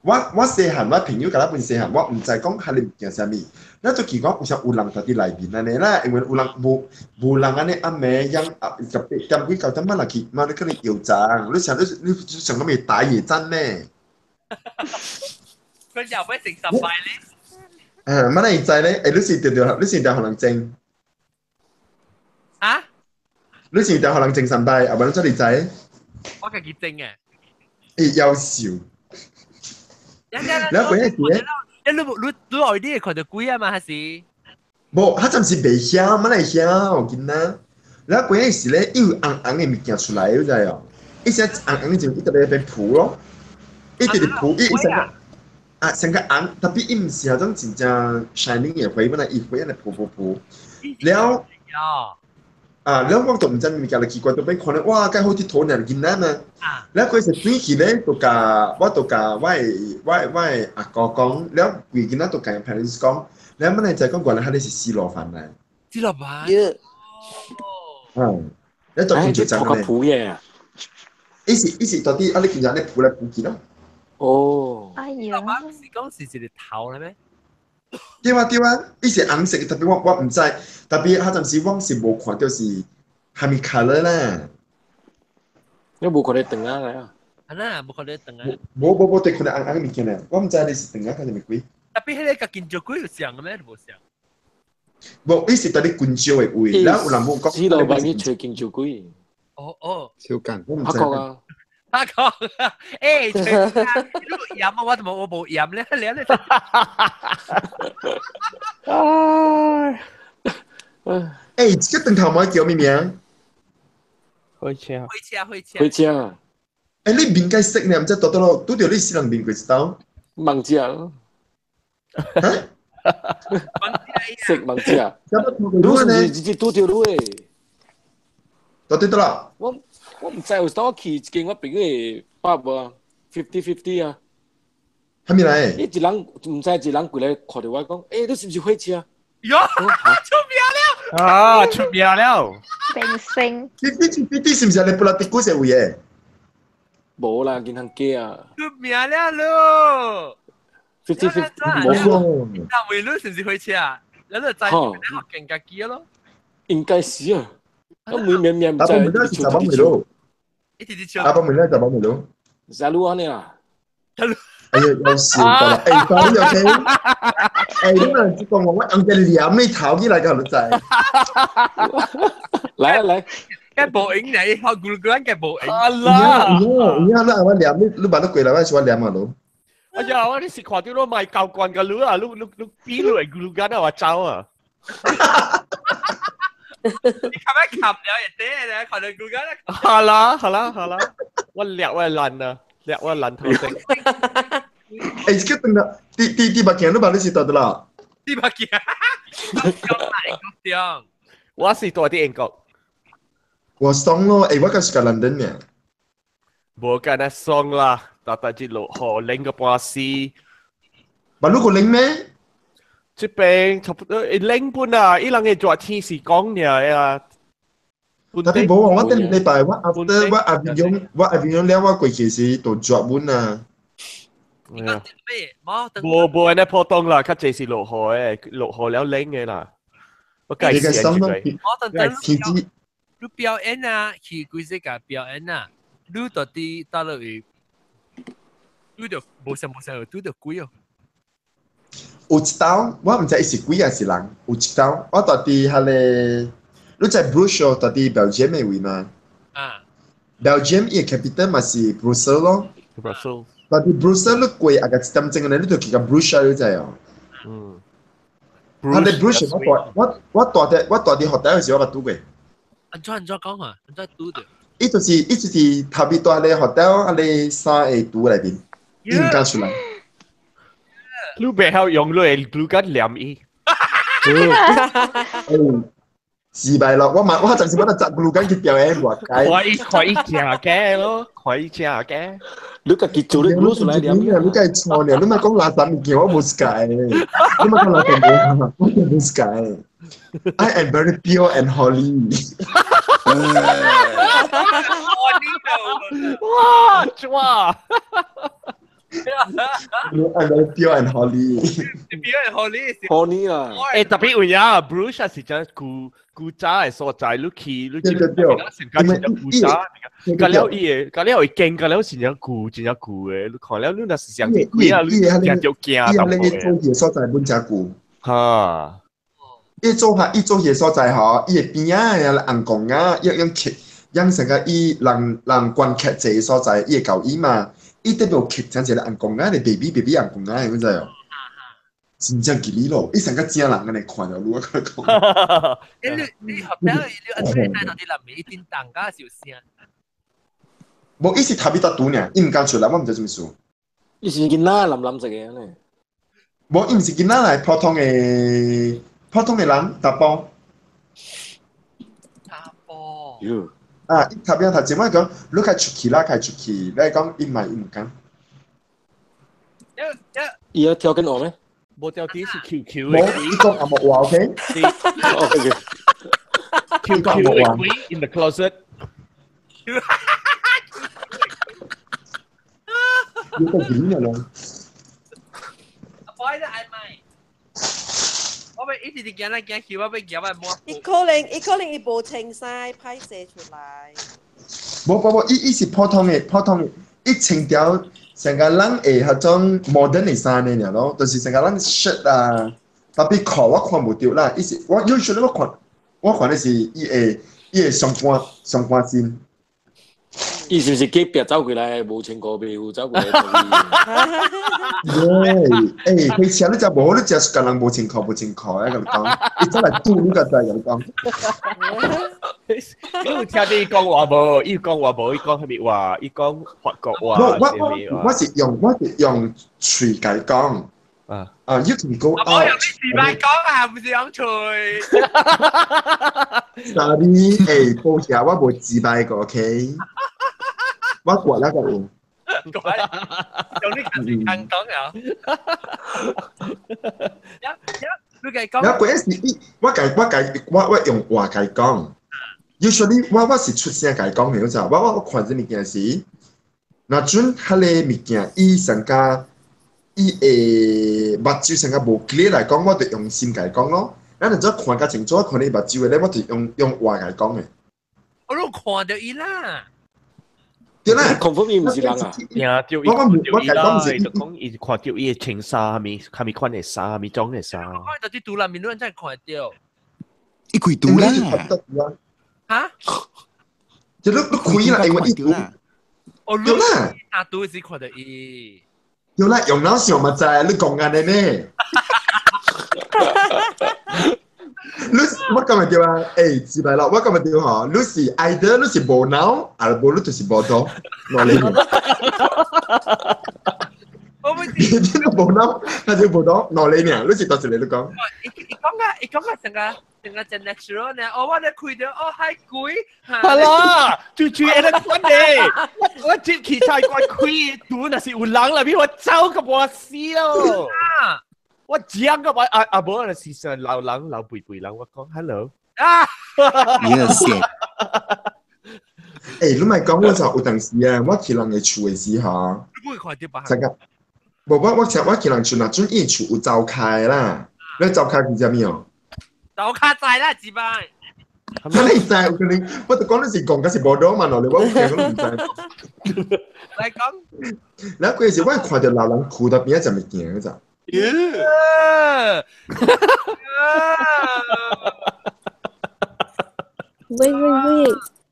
我細漢，我朋友共我分細漢，我毋知講彼个物件啥物。咱就奇怪，有啥有人佇內面按呢啦，因為有人無人按呢暗暝樣啊，十八點幾九點仔落去，嘛你可能搖站，你想你想講咩打野戰咩？佢又欲成十擺咧。啊，乜你知咧？欸，你是定定，你是定予人整？啊？你是定予人整三擺，啊，無你做你知？我家己整嘅。欸，夭壽。你嗰陣時咧？你愛啲看到鬼啊嘛？還是？無，他暫時袂曉，乜來曉，囡仔。然後嗰陣時咧，伊有紅紅的物件出來，你知哦？伊只紅紅的就一直咧變浮咯，一直咧浮，伊成個啊成個紅，特別伊毋是那種真正 shining 的火，本來伊火按呢浮浮浮。了啊，了我就毋知物件就奇怪，就變看咧，哇，介好佚佗爾囡仔嘛。了嗰時轉去咧，就共我就共我的阿哥講，了規囡仔就共 parents 講，了本來就講原來彼个是死羅番來。死羅番。嗯，你就見就個譜嘅。伊是到底啊？你見就按呢浮來浮去咯。哦。哎呀。是講是一個頭咧咩？對啊對啊，伊是紅色，特別我毋知，特別彼陣時我是無看著是蝦米 colour 啦。你無看著長仔來啊？啊那無看著長仔。無無無，對看著紅紅的物件咧，我毋知你是長仔還是物鬼。特別彼个佮金石鬼有像的咩？無像。無，伊是佇咧軍燒的位，然後有人無講。死老闆去揣金石鬼。哦哦。小緊。拍過啊。他講，欸，你有鹽啊？我怎麼我無鹽咧？你咧？欸，這個燈頭毛叫咩名？火車。火車，火車。火車。欸，你面該識呢？毋知倒倒咯，拄著你死人面過一刀。忘記啊。哈？識忘記啊？你是直接拄著你的？到底倒啦？我毋知，有時我去一間我朋友的 pub 啊，50-50啊。啥物來？伊一人毋知一人過來看著我講，欸，你是毋是火車？喲，出名了！啊，出名了！明星。50-50是毋是你布拉迪古社會的？無啦，銀行家啊。出名了咯！50-50無。那為你是毋是火車啊？你就知你學勁家己咯。應該是啊。我每面面阿伯妹咧是十八妹咯，阿伯妹咧十八妹咯，十路安尼啊？哎呀，有笑到啦！哎，快啲有聽，哎，你咪講我用隻臉你頭起來個女仔，來來，該報應嚟，我咕嚕咕嚕該報應。啊啦！你啊，你我臉你你把你過來，我是我臉啊咯。哎呀，我你是看到我賣交關個女啊，你比你咕嚕咕嚕我走啊！你冚一冚了一啲咧，看到咕嚕。好啦好啦好啦，我掠我爛啊，掠我爛頭先。欸，這個等下，第八件你把你是倒的啦？第八件，我是住佇英國。我爽咯，欸，我敢是甲倫敦爾。無干那爽啦，逐逐日落雨，冷個半死。嘛，你個冷咩？這邊差不多冷本啊，伊人的熱天是講爾啊，特別無啊！我頂禮拜我 after 我阿邊用我阿邊用了，我過去時就抓阮啊。咩？無無安尼普通啦，較濟是落雨的，落雨了冷的啦。我介紹一個。我等等你表演啊，去規世界表演啊，你到底到落去，拄著無啥無啥，拄著鬼哦。有一道，我毋知伊是鬼還是人。有一道，我到底彼個，你知 Brussels 到底 Belgium 的位嗎？啊。 Belgium 伊的 capital 嘛是 Brussels 咯。 Brussels。但是 Brussels 你過啊個一點鐘呢，你就去到 Brussels 你知哦。嗯。啊！你 Brussels 我大我我大佇我大佇學校的時候我捌拄過。按怎按怎講啊？按怎拄著？伊就是頭尾蹛咧學校啊咧三個拄內面，伊毋敢出來。你袂曉用你的你敢念伊？是咪咯？我嘛我暫時我就雜路緊去表演偌解。看伊看伊食嘅咯，看伊食嘅。你家己做你攞出來念。你家己錯了，你莫講垃圾物件，我無解。你莫講垃圾物件，我無解。I am very pure and holy。哇！哇！ I'm very pure and holy。 pure and holy holy 啦。欸，特別有影，Bruce 是真古古早的所在，你去你對對對，成家真正古早，甲了伊的，甲了會見，甲了真正舊，真正舊的，你看了你若是上鬼啊，你驚就驚伊那個做戲所在本真舊。哈！伊做下伊做戲所在吼，伊的邊仔的紅公啊，伊用刻，用成個伊人人觀客坐的所在，伊會教伊嘛。伊特別刻成一個紅公啊，的 baby baby 紅公啊，你知哦？真正吉利咯！伊成個正人按呢看著你，我甲你講。欸，你你學校你按怎會知到佇內面一叮當甲是有聲？無，伊是頭尾搭拄爾，伊毋敢出來，我毋知啥物事。伊是囡仔藍藍色的呢？無，伊毋是囡仔來，普通的普通的人，查埔。查埔。喲。啊！伊頭邊頭前我講，你較出去啦，較出去，你講伊嘛伊毋敢。伊有跳緊我咩？無條啲是 QQ 無，伊講阿木話 OK。 QQ 的鬼 in the closet。有個影了咯。阿伯，你愛買？我欲一直佇行來行去，我欲行來摸。伊可能伊可能伊無穿衫，歹勢出來。無無無，伊伊是普通的，普通的，伊穿條成個人會彼種 modern 的衫的爾咯，就是成個人 shirt 啊，特別褲我看無著啦。伊是我 usually 我看我看的是伊會伊會上半上半身。伊是毋是隔壁走過來，無穿褲袂有走過來？耶！欸，開車你食無好，你食共人無穿褲無穿褲，我共你講，伊走來堵你個知，共你講。你有聽伊講話無？伊講話無？伊講啥物話？伊講法國話。無，我我是用我是用喙共伊講。啊啊！You can go 我 out。用你自擺講啊，唔是用喙。 Sorry，欸，抱歉，我無自擺過，OK。我過那個有。用你家己講講啊。呀呀，你家講。我過是伊，我共我共我我用話共伊講。Usually 我我是出聲共伊講的，你知無？我我看這物件時，若準彼个物件，伊上加伊會目睭上加無 clear 來講，我就用心共伊講咯。咱若怎看較清楚，看你目睭的咧，我就用用話共伊講的。我都看著伊啦。對啦，confirm 伊毋是人啊。聽著伊看著伊啦，伊就講伊看著伊的穿衫，啥物啥物款的衫，啥物種的衫。我看著佇肚內面，你怎會看著？伊開肚啦。哈？就你你開啦，因為伊肚。哦，對啦。阿肚是看著伊。對啦，用腦想嘛知，你講按呢呢？你我講咪對啊？欸，自白咯，我講咪對吼。你是 either 你是無腦，啊無你就是無腦，我你。我唔你你無腦，還是無腦，我你呢？你是倒一個你講？伊伊講啊，伊講啊，成個成個真 natural 呢。哦，我咧開著哦，海鬼。係啦，最最會當管的，我我進去菜館開，拄若是有人內面，我走個無死咯。我講個我啊啊無，若是算老人老輩輩人，我講 hello。啊！你個謝欸，你咪講我就有當時啊，我去人嘅厝嘅時候，你不會看到吧？這個，無我去人厝，若準伊厝有灶開啦，你灶開是啥物哦？灶卡在啦，一擺。你知有可能，我就講你是講，可是無多嘛，落嚟我有聽講唔知。來講。然後嗰時我看到老人褲頭邊仔食物件嗰陣。喂喂喂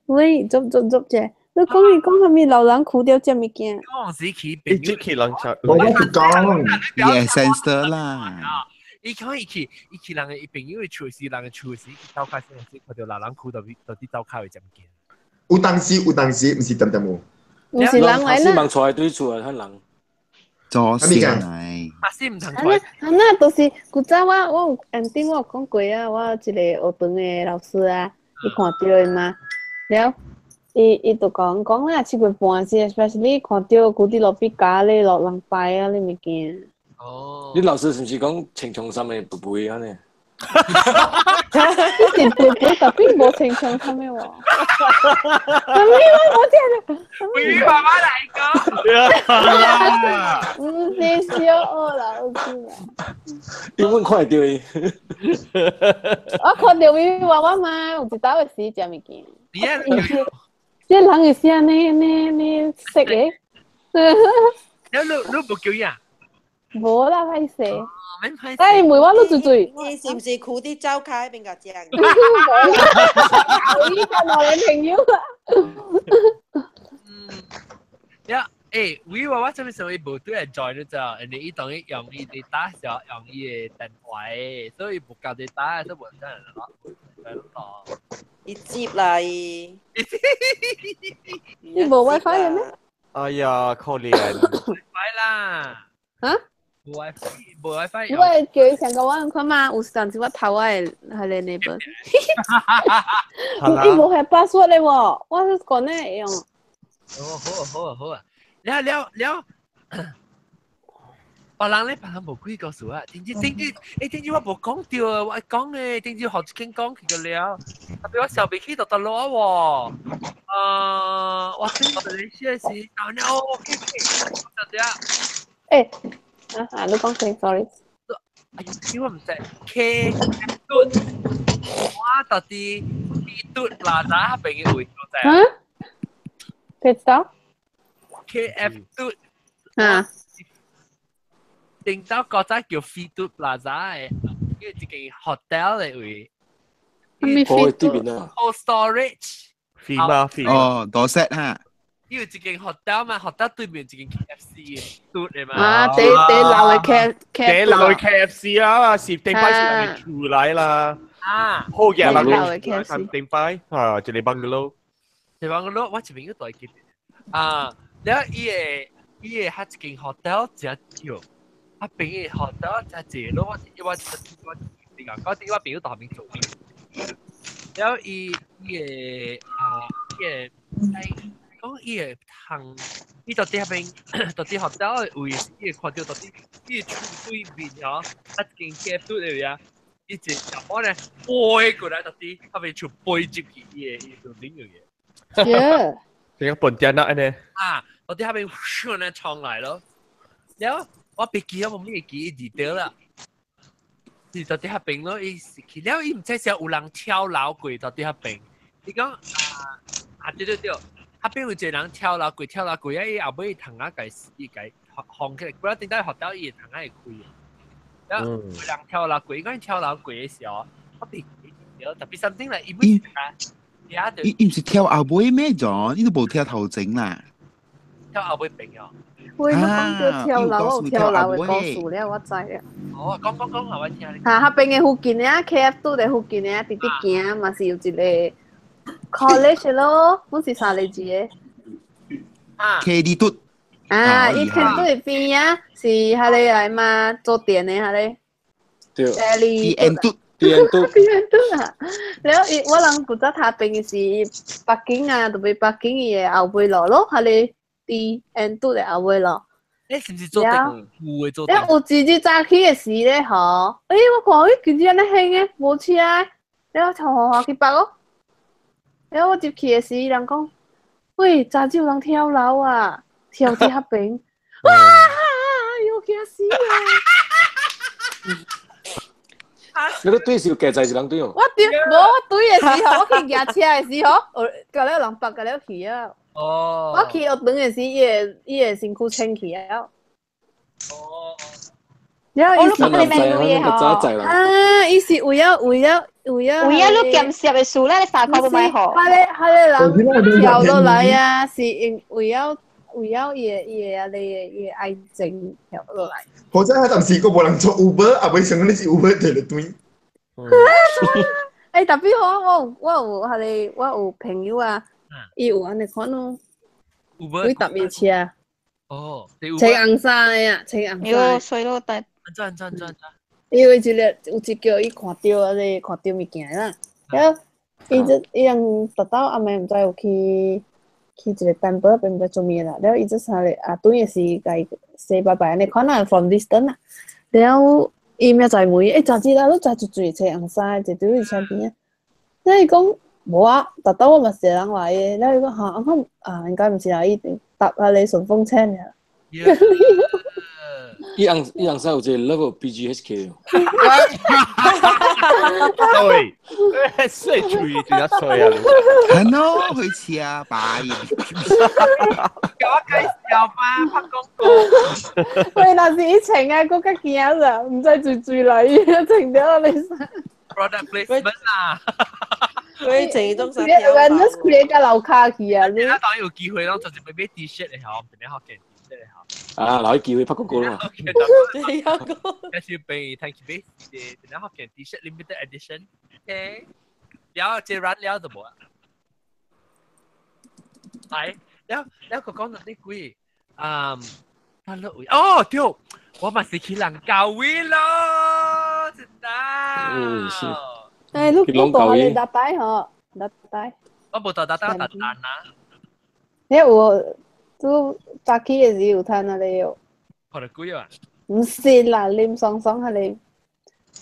喂，做做做者，你講你講係咪老人褲掉食物件？嗰陣時去你即去人食，我是講，也 sense 啦。伊講伊去伊去人嘅伊朋友嘅厝時，人嘅厝時，灶卡先時看到老人褲頭邊到底灶卡會食物件。有當時有當時，毋是點點有。唔是人來啦。望坐對厝啊，可人。左先嚟。阿先唔同啊那啊那，就是古早我有頂我有講過啊，我一個學堂的老師啊，伊看到的嘛，了伊就講講啦，7月半時，especially 看到古佇路邊咖咧落人擺啊，你物件。哦。你老師是毋是講穿長衫的肥肥按呢？伊是肥肥，特別無穿長衫的喎。啥物我無聽著。肥肥媽媽來講。毋是小學老師啦。英文看會著伊。我看著伊娃娃嘛，有一道的時食物件。你啊，這人會是按呢呢呢識的。你你無叫伊啊？無啦，歹勢。免歹勢。哎，問我你最最。你是毋是褲啲走開邊個食？我依個老人朋友啊。呀，欸，我我這邊上伊無對來 join 咗咋，人哋伊當伊用伊啲打小用伊的電話，所以無夠啲打，所以無得人咯，咯。伊接啦伊。你無 WiFi 嘅咩？哎呀，可憐。 WiFi 啦。啊？無 WiFi，無 WiFi。我會叫伊上個我看嘛，有時陣時我頭我會彼個 neighbor。伊無係 password 咧喎，我是講咧用。哦，好啊，好啊，好啊。了了了，別人咧，別人無幾個數啊。頂次頂次，欸，頂次我無講著啊，我講誒，頂次學一間講去個了。特別我小袂去就得落喎。我頂次嚟時時，然後 OK OK，就這樣。欸，啊，你講先，sorry。哎呀，我毋知 K 嘟，我到底 K 嘟哪哪邊嘅位所在？啊？知道？K F 嘟。啊。頂到國仔叫飛嘟 Plaza 嘅，因為一間 hotel 嘅位。咩飛嘟？Cold storage。飛嘛飛。哦，多 set 哈。因為一間 hotel 嘛，hotel 對面一間 KFC 嘅嘟嘅嘛。啊，第第樓嘅 K 第樓嘅 KFC 啊，是頂擺是人出來啦。啊。好嘢啦，頂擺啊，一個 bungalow。一個 bungalow，我這邊個大記。啊，了伊個伊個較一間 hotel 真少。啊，邊個 hotel 真濟咯，我我我你講，我啲我朋友在後面做。了伊伊個啊，伊個講伊個通，伊到底彼邊到底 hotel 的位，伊會看著到底伊厝對面吼，啊一間 K F 的位啊，伊一查某呢飛過來到底，彼邊厝飛入去伊個伊個頂嘅。耶！這個本店那呢？啊，到底彼邊咻呢衝來咯，了我別記我冇咩記記得啦。是到底彼邊咯，伊是去了，伊毋知是有人跳樓過到底彼邊。伊講啊啊對對對。彼邊有一個人跳樓過，跳樓過啊！伊後尾窗仔共伊共放起來，本來頂底學到伊窗仔會開。然後有人跳樓過，伊講跳樓過的時候，我別記得特別 something 來，伊每啊，伊伊毋是跳後尾咩咗？伊都無跳頭前啦。跳後尾邊哦。喂，你講到跳樓，有跳樓的故事了，我知了。哦，講講講，我聽。哈，彼邊的附近啊，KF 拄的附近啊，直直行嘛是有一個 college 咯，阮是三個字的。啊。 K D 嘟。啊，伊 K 嘟的邊啊，是彼個來嘛做電的彼個。對。 D N 嘟。 D N 嘟。 D N 嘟啊！了伊我人負責他邊的是北京啊，特別北京伊的後尾路咯，彼個 D N 嘟的後尾路。你是毋是做電有的做？了有一日早起的時咧吼，欸，我看伊其實按呢行的，無車，了從豪華去北咯。然後我入去的時，人講，喂，早就有人跳樓啊，跳佇遐邊，哇，又驚死啊！你都對是有計在是人對哦。我對，無我對的時候，我去舉車的時候，有甲了人縛甲了去啊。哦。我去學堂的時，伊的身軀穿去啊。哦。然後伊是哦你講你明早在啦。啊，伊是為了為了為了。有影你鹹濕的事咧，你衫褲無買好。彼个人跳落來啊，是因為了為了伊的啊，伊的愛情跳落來。好彩彼當時閣無人做 Uber，也袂想講你是 Uber 摕來轉。欸，特別我有彼个我有朋友啊，伊有按呢款咯， Uber 會搭伊車，哦，穿紅衫的啊，穿紅衫喲，衰咯，但轉轉轉轉。因為一個有一叫伊看著啊，個看著物件啦，了後伊就伊人特到暗暝毋知有去一個單堡邊毋知做物啦，了後伊就啥咧啊，轉的時共伊 say 拜拜按呢款啊，from distance 啊，了伊明仔問伊，欸，昨日啊，你昨一水穿紅衫的，坐佇你車邊啊，了伊講無啊，特到我嘛是一個人來的，了伊講哈，我啊應該毋是啦，伊搭彼個順風車爾。伊紅衫有一個 level BGHK。對，衰嘴真正衰啊！係咯，去車拜。叫我介紹嘛，拍廣告。喂，若是伊穿啊，閣較驚啦，毋知隨隨來，伊穿著你衫。 Product placement 啦。佢成種衫 awareness 開個樓跤去啊！你當然有機會咯，就是買 T 恤的吼，變學件 T 恤的吼。啊，留機會拍廣告啦嘛。對啊，介紹俾 Thank you 俾，變學件 T 恤 limited edition。OK，了這 run 了就無啊。係，了了佢講到啲鬼，嗯，他落位，哦對，我嘛是去人教會咯，真的。嗯，是。欸，你你到彼個搭台吼，搭台。我無到搭台，搭單啊。你有，都早起的時有趁那個哦。看到鬼啊？毋是啦，啉爽爽彼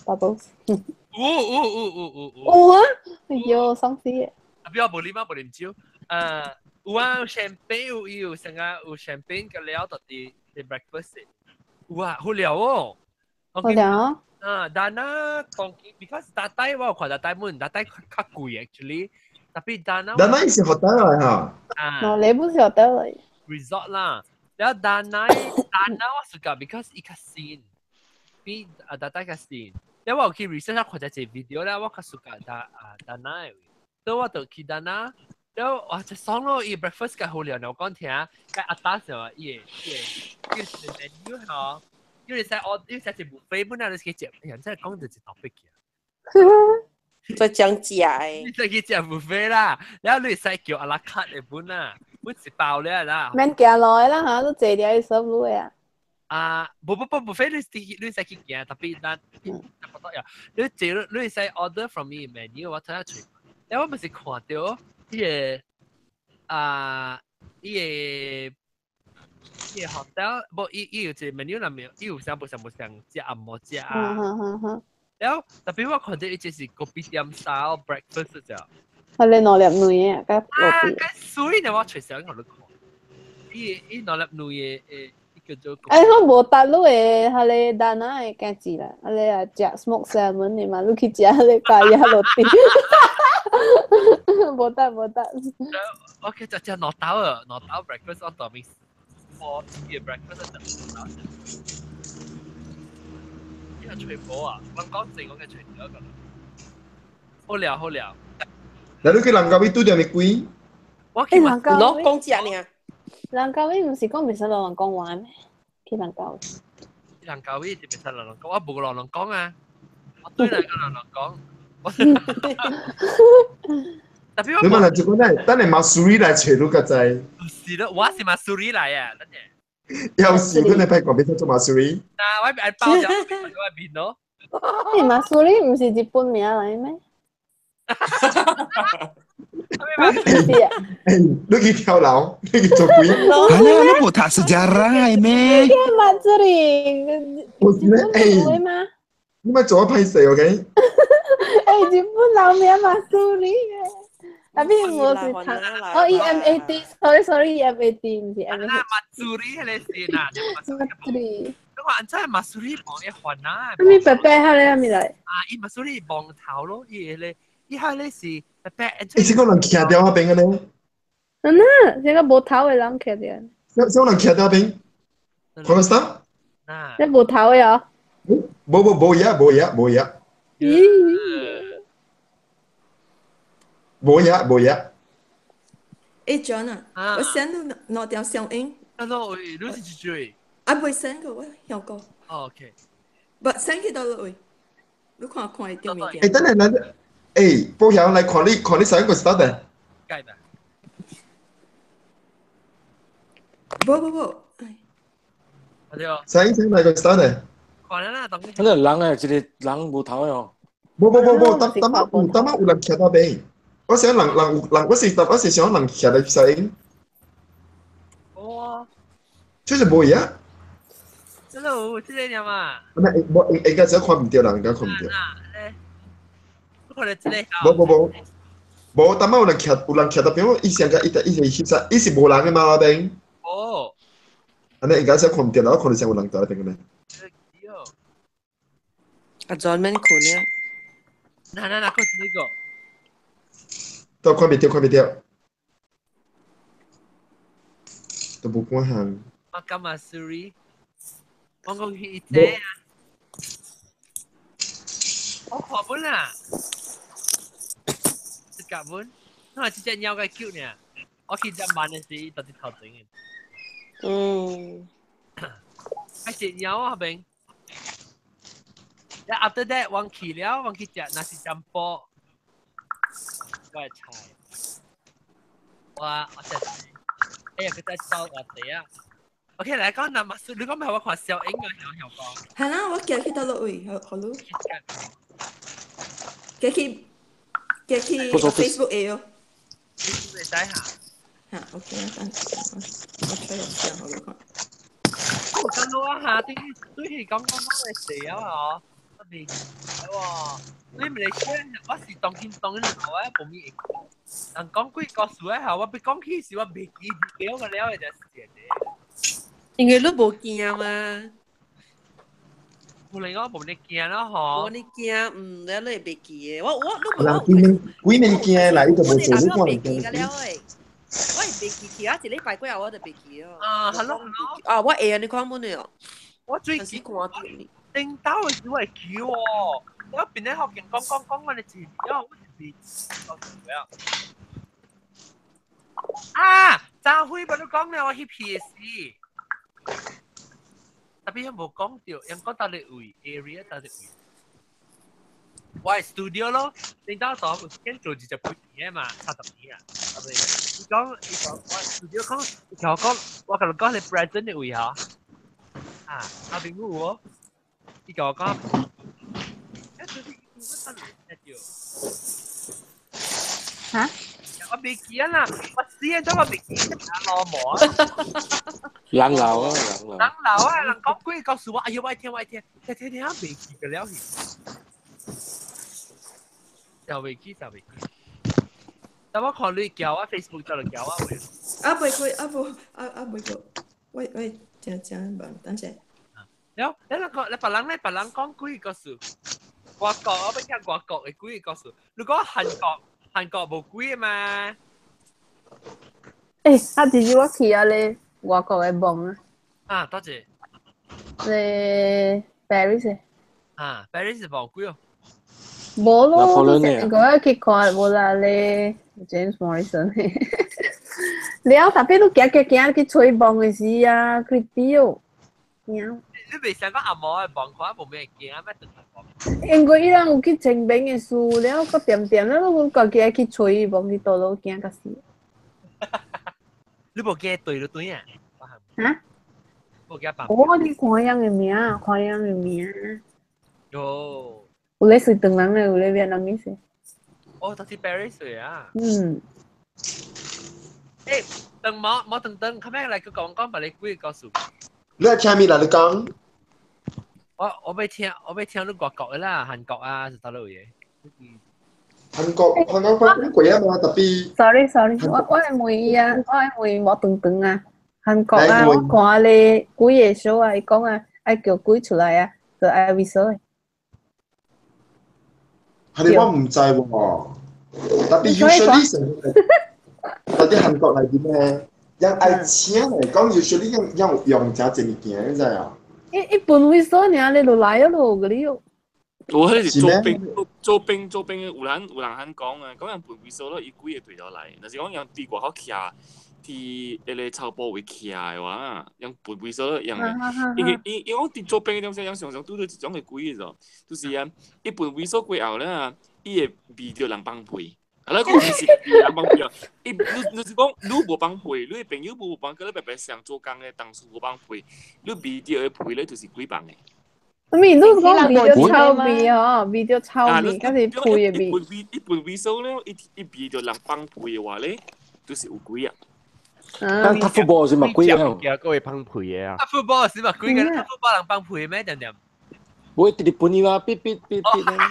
個 bubbles。有有有有有有。有啊！哎喲，爽死的。啊，不要無啉啊，無啉酒。有啊，有香檳有，伊有啥個有香檳個料到佇佇 breakfast。有啊，好料哦。好料。啊，Dana 當 because 大袋我有看大袋滿，大袋較貴 actually，特別 Dana。 Dana 是 hotel 來哈。啊。喏，你不是 hotel 來。 Resort 啦，然後 Dana Dana 我 suka because 伊較新，比啊大袋較新。然後我有去 research 看一個 video 咧，我較 suka 達啊 Dana 的，所以我就去 Dana。然後哇，真爽咯！伊 breakfast 較好料，我講聽，甲阿達是嘛，伊個伊個伊個 menu 吼。因為使我，因為使是 buffet 本來你去食，哎呀，真係講就是 topic 啊。在講食的。你使去食 buffet 啦，然後你使叫阿拉卡的本啦，本是包了啦。免行路的啦嚇，你坐佇去 serve 你的啊。啊，無不不 buffet 你你使去行，特別咱差不多呀。你坐你使 order from 伊 menu，我睇下隨。然後我咪是看到伊個啊，伊個。伊個 hotel，無伊伊有一個 menu 內面，伊有啥無啥無啥食啊無食啊。然後特別我看到伊這是 kopitiam style breakfast 啫。係你兩粒卵嘅，甲落地。啊，水呢我隨時我都看。伊伊兩粒卵嘅誒，叫做。哎，我無搭你的彼個 Dana 的價錢啦，彼個啊食 smoked salmon 的嘛，你去食彼個咖椰落地。無搭無搭。我去食食兩兜啊，兩兜 breakfast 我當面。我伊 breakfast 就兩兜。呢個吹波啊，我講正我嘅吹咗個。好料好料。那你去蘭卡威拄著咪貴？我去蘭卡威。攞講食爾。蘭卡威毋是講袂使亂亂講話咩？去蘭卡威。蘭卡威就袂使亂亂講，我無亂亂講啊！我對來個亂亂講。特別我。你問就講咧，等下馬蘇里來揣你較知。是咯，我是馬蘇里來啊，等下。有時佢哋派講俾他做馬蘇里。啊，我愛包咗我面咯。欸，馬蘇里毋是日本名來咩？欸，你去跳樓，你去做鬼？係啦，你無讀 sejarah 咩？馬蘇里，日本名嗎？你咪做一批死，OK？欸，日本人名馬蘇里。特別無是頭，哦 E M A D，sorry sorry E M A D 唔是 M A。啊，馬蘇里迄個是啦，馬蘇里。你話真係馬蘇里望一環啊！咩白白下咧，咩嚟？啊，伊馬蘇里望頭咯，伊個咧，伊下咧是白白。你是講人徛掉那邊嘅呢？嗯呐，這個無頭的人徛掉。啥人徛掉邊？看個啥？這無頭的哦。無無無嘢無嘢無嘢。咦？無嘢無嘢。欸 John 啊，我 send 你兩條相片。啊，喏，你是幾歲？啊，未 send 過我曉過。 OK。不 send 去到落位，你看看會對物件。欸，等下，等下，欸，寶曉來看你，看你啥個 start 的？改的。無無無，哎。啥意思來個 start 的？看啦，當。那個人誒，一個人無頭的哦。無無無無，當當馬有當馬有人徛到邊。我想人人有人，我是想人徛來啥音。哦。就是無嘢。這個有這個爾嘛？唔係，無應應該只看唔到人，應該看唔到。我看到這個。無無無，無當馬有人徛，有人徛到邊，伊上個伊伊是翕啥？伊是無人的嘛那邊。哦。按呢應該只看唔到，我看到像有人在那邊個咩？阿 John 免困啊！嗱嗱嗱，佢是呢個。都看唔到，看唔到，都無關行。我今日 sorry，我講去這啊，我看本啦，這夾本，我係這隻鳥嘅叫呢，我去只慢嘅時，特別頭整嘅。嗯。係隻鳥啊，邊。然 after that，我去了，我去食nasi campur。我的菜，我我食，哎呀，佢在走我地啊。OK，來講那馬蘇，你講咩？我看小英啊，曉曉講。係啦，我行去倒落位，好好咯。行去行去 Facebook 的哦。你使下？嚇，OK，等我吹落先，好你看。我咁多下，對對係講講講嘅事啊嘛，特別係喎。你唔嚟聽，我是當天當日我無咪會。人講幾個事啊，我欲講起時我袂記記我個了的就是的。因為你無驚嘛。無論我無你驚咯吼。無你驚，嗯，你你會袂記的。我你人規面規面驚啦，伊就無做，你看袂記個了的。我會袂記去啊！一禮拜過後我就袂記咯。啊，係咯。啊，我會啊，你看本的哦。我最記看到你。頂到的時我會記哦。我邊咧學見講講講我哋字，因為我是啊，張輝不都講了，我去 PSC，特別無講到，人講到你位 area 到你位，我係 studio 咯，你到時候先做一隻半年嘛，30年啊，係咪？伊講伊講我 studio 講，伊同我講，我同你講你 present 的位嚇，啊，阿邊有哦，伊同我講。嚇？我未記啊啦，我死啊！真我未記啊，老母啊！人老啊，人老。人老啊，人講鬼告訴我，哎呦，我愛聽，我愛聽，聽聽聽，未記個了去，就未記就未記。但我看你叫我 Facebook 就嚟叫我喂。啊，未過，啊無，啊啊未過，喂喂，正正問，等陣。了，你兩個，你別人咧，別人講鬼告訴。外國我欲聽外國的鬼故事。你講韓國，韓國無鬼嘛？欸，啊，其實我去啊咧外國的網啊。啊，多謝。咧 Paris。啊，Paris 無鬼哦。無咯，我去看無啦咧 James Morrison。了，特別你行行行去吹網的時啊，creepy 哦，驚。你袂想講阿毛的網看無咩驚，咩等因為伊人有去清明的事，了閣點點，了阮家己愛去吹網去倒落驚甲死。你無驚對就對啊？嚇？無驚放。我你看人的名，看人的名。有。有咧是唐人的，有咧越南的是。哦，都是 Paris 啊。嗯。欸，等冇冇等等，後尾來佢講講，把你鬼告訴。你係聽咩啦？你講。我我欲聽，我欲聽你外國的啦，韓國啊，是叨落位的。韓國發展過啊嘛，特別 Sorry sorry，我係問伊啊，我係問無長長啊，韓國啊，我看咧幾個 show 啊，伊講啊，愛叫鬼出來啊，就愛猥瑣的。係我唔知喎，特別 usually 成特別韓國嚟啲咩，人愛請嚟講 usually 人人用真濟物件，你知啊？一般猥瑣爾，你就來咗咯，嗰啲。我迄是做兵做兵做兵，有人肯講啊，講人盤位數咯，伊幾個隊咗來，若是講人佇外口徛，佇迄個草埔位徛的話，人盤位數咯，人因為伊伊講佇做兵的點人常常拄著一種的鬼的，就是啊，伊盤位數過後咧，伊會味著人放屁。啊，你講是人放屁啊？伊你你是講你無放屁，你的朋友無放，佮你白白上做工的同事無放屁，你味著的屁咧就是鬼放的。咪你講味著臭味哦，味著臭味，敢是屁的味。一盤味素咧，伊味著人放屁的話咧，就是有鬼啊！但踢 football 是咪鬼啊？個會放屁的啊！踢 football 是咪鬼嘅？踢 football 人放屁咩？點點？會直直盤伊嘛，嗶嗶嗶嗶。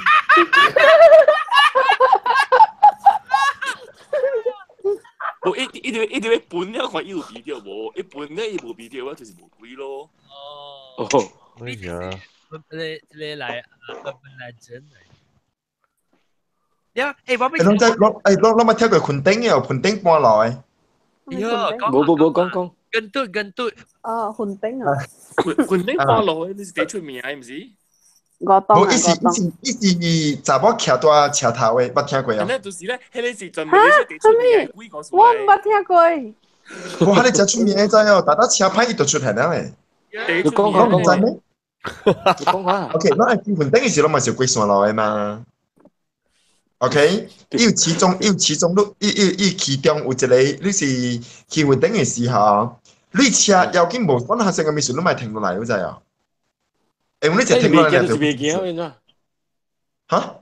無一一直一直咧盤了，看伊有味著無？伊盤了伊無味著，我就是無鬼咯。哦。哎呀！你來啊，本來真嚟。呀，欸，我欸，攏在攏欸，攏攏捌聽過雲頂的哦，雲頂搬落的。喲，無無無，講講。跟對跟對。哦，雲頂啊。雲頂搬落的，你是第出名的，毋是？我當無，伊是伊是伊是查某徛佇車頭的，捌聽過啊？那就是咧，彼個是專門是第出名的鬼故事。我毋捌聽過。哇，彼個誠出名的知哦，逐逐車歹伊就出現了的。你講講講，知咩？你講下。 OK，咱愛去雲頂的時，攏嘛是有過山路的嘛。OK，伊有其中，伊有其中，你伊伊伊其中有一個，你是去雲頂的時候，你車要緊無管發生啥物事，你嘛會停落來，你知哦？欸，阮你一停落來就是袂行變怎？哈？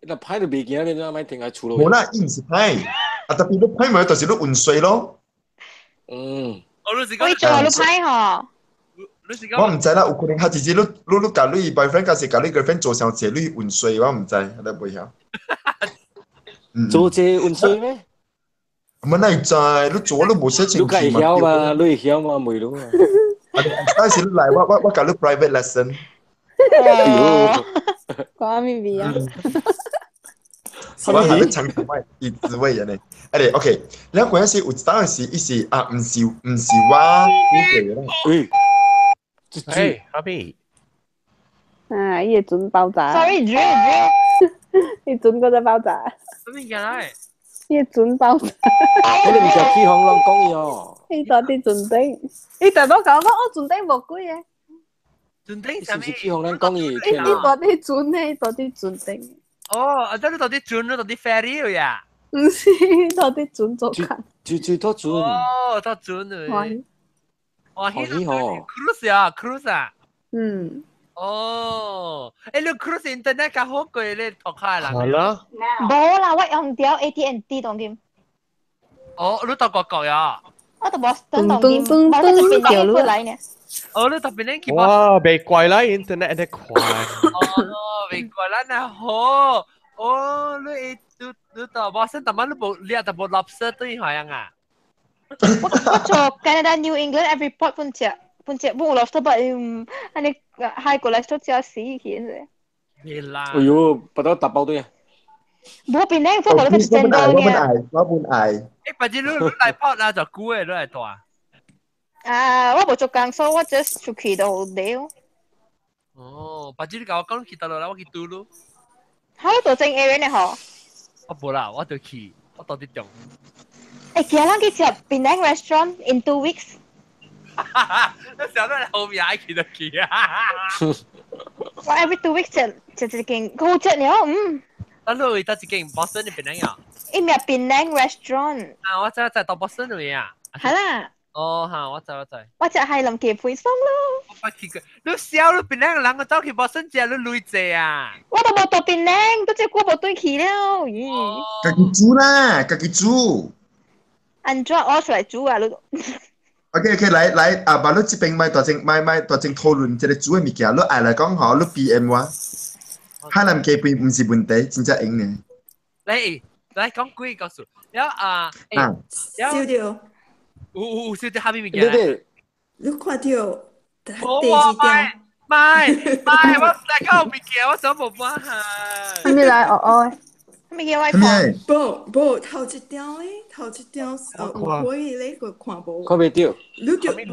若歹就袂行變怎？莫停喺厝咯。無啦，伊毋是歹，啊特別你歹無，就是你運衰咯。嗯。我你是講做你歹吼？我毋知啦，有可能較直接你你你共你 boyfriend 抑是共你 girlfriend 做傷濟，你運衰，我毋知，你袂曉。做濟運衰咩？我哪會知？你做你無寫清你會曉嘛？你會曉嘛？袂咯。但是你來，我共你 private lesson。哎呦，講咩味啊？我係咧長頭髮，伊滋味人呢。哎，OK，你嗰陣時有一當時，伊是啊，毋是我估計啦。喂，哎，阿咪。啊！伊會準爆炸。 Sorry，drill drill。伊準嗰隻爆炸。咩物件來？伊準爆炸。我哋唔食起哄攏講伊哦。伊到底船頂，伊大佬講講我船頂無鬼的。船頂啥物？是起哄咱講伊。伊到底船呢？到底船頂。哦，啊！你到底船，你到底 ferry 呀？毋是，到底船做工。住住拖船。哦，拖船的。哇，彼個 cruise 啊，cruise 啊。嗯。哦，欸，你 cruise internet 較好過你托卡的人。係啦。無啦，我用著 AT&T 當今。哦，你到外國呀？我到 Boston 當今，無我這邊過來呢。哦，你到邊去？哇，袂怪啦，internet 會快。哦，袂怪啦，那好。哦，你你你到 Boston，但係你無你也淡薄 lobster 對海樣啊？我做 Canada New England every port 本食本食冇 lobster，但嗯，按呢 high cholesterol 食死去咧。袂啦。哎喲，不到打包對啊。無邊咧，我無你去我本愛，我本愛，我本愛。欸，反正你你來泡啦，就久的你來帶。啊，我無做工，所以我 just 出去就了。哦，反正你共我講去佗落啦，我去拄咯。好，到正 area 呢吼。我無啦，我就去，我到佇中。欸，今日去食 Penang restaurant in 2 weeks。你想到你後面愛去就去啊！我 every 2 weeks 食食一間好食了，嗯。啊，你為佗一間 Boston 的 Penang 啊？伊名 Penang restaurant。啊，我知我知，到 Boston 位啊。係啦。哦，哈，我知我知。我食海南雞皮爽咯。我捌去過，你笑你 Penang 人個走去 Boston 食，你累濟啊！我都無到 Penang，都這久無轉去了，咦。家己煮啦，家己煮。按怎我出來煮啊？你。 OK OK，來來啊，把你這邊莫大正莫莫大正討論這個煮的物件，你愛來講吼，你 PM 我。海南雞飯毋是問題，真正閒呢。嚟嚟講鬼故事，了啊，燒掉。有有有燒掉下面物件。對你看到第二點。唔係唔係，我大家有物件，我想無辦法。咩來？哦哦，咩叫我看？無無頭一張咧，頭一張有火咧，個看無。看袂到。你就會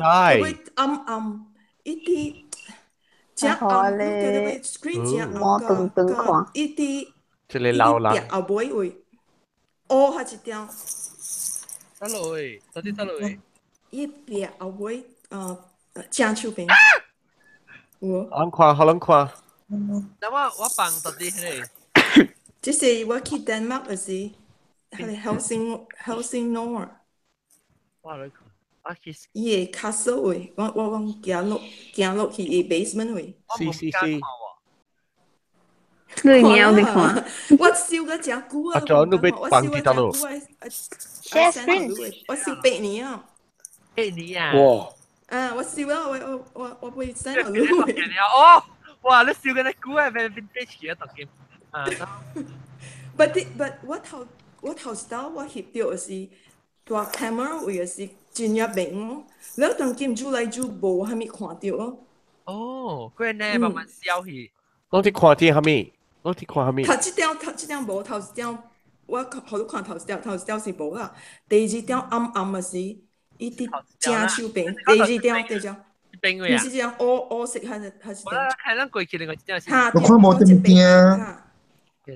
暗暗一啲，真暗，你睇到 screen 真暗，個一啲。這個老人。後尾位，烏下一張。得落去，到底得落去。伊壁後尾，正手邊。好看，好看。那我放到底迄個。這是我去丹麥的時，彼个 Helsingør。我來看，我去。伊个 castle 位，我行落去伊 basement 位。是是是。你貓你看。我燒咗真久啊！阿 John 你欲放佇佗落？Share screen。我燒8年啊。8年啊！哇！啊！我燒啊！我會 send 予你。哦！哇！你燒緊啲久啊，變 vintage 啊，當今。啊！But 我頭一道我翕著的是大 camera 位的是真正明哦，了當今愈來愈無啥物看著哦。哦，佢呢慢慢消去。攏佇看見啥物？攏佇看啥物？頭一張頭一張無，頭一張我予你看頭一張，頭一張是無啦。第二張暗暗的是伊佇正手邊，第二張第二張。邊位啊？毋是這張烏烏色還是還是？我看咱過去另外一張是。我看無這物件。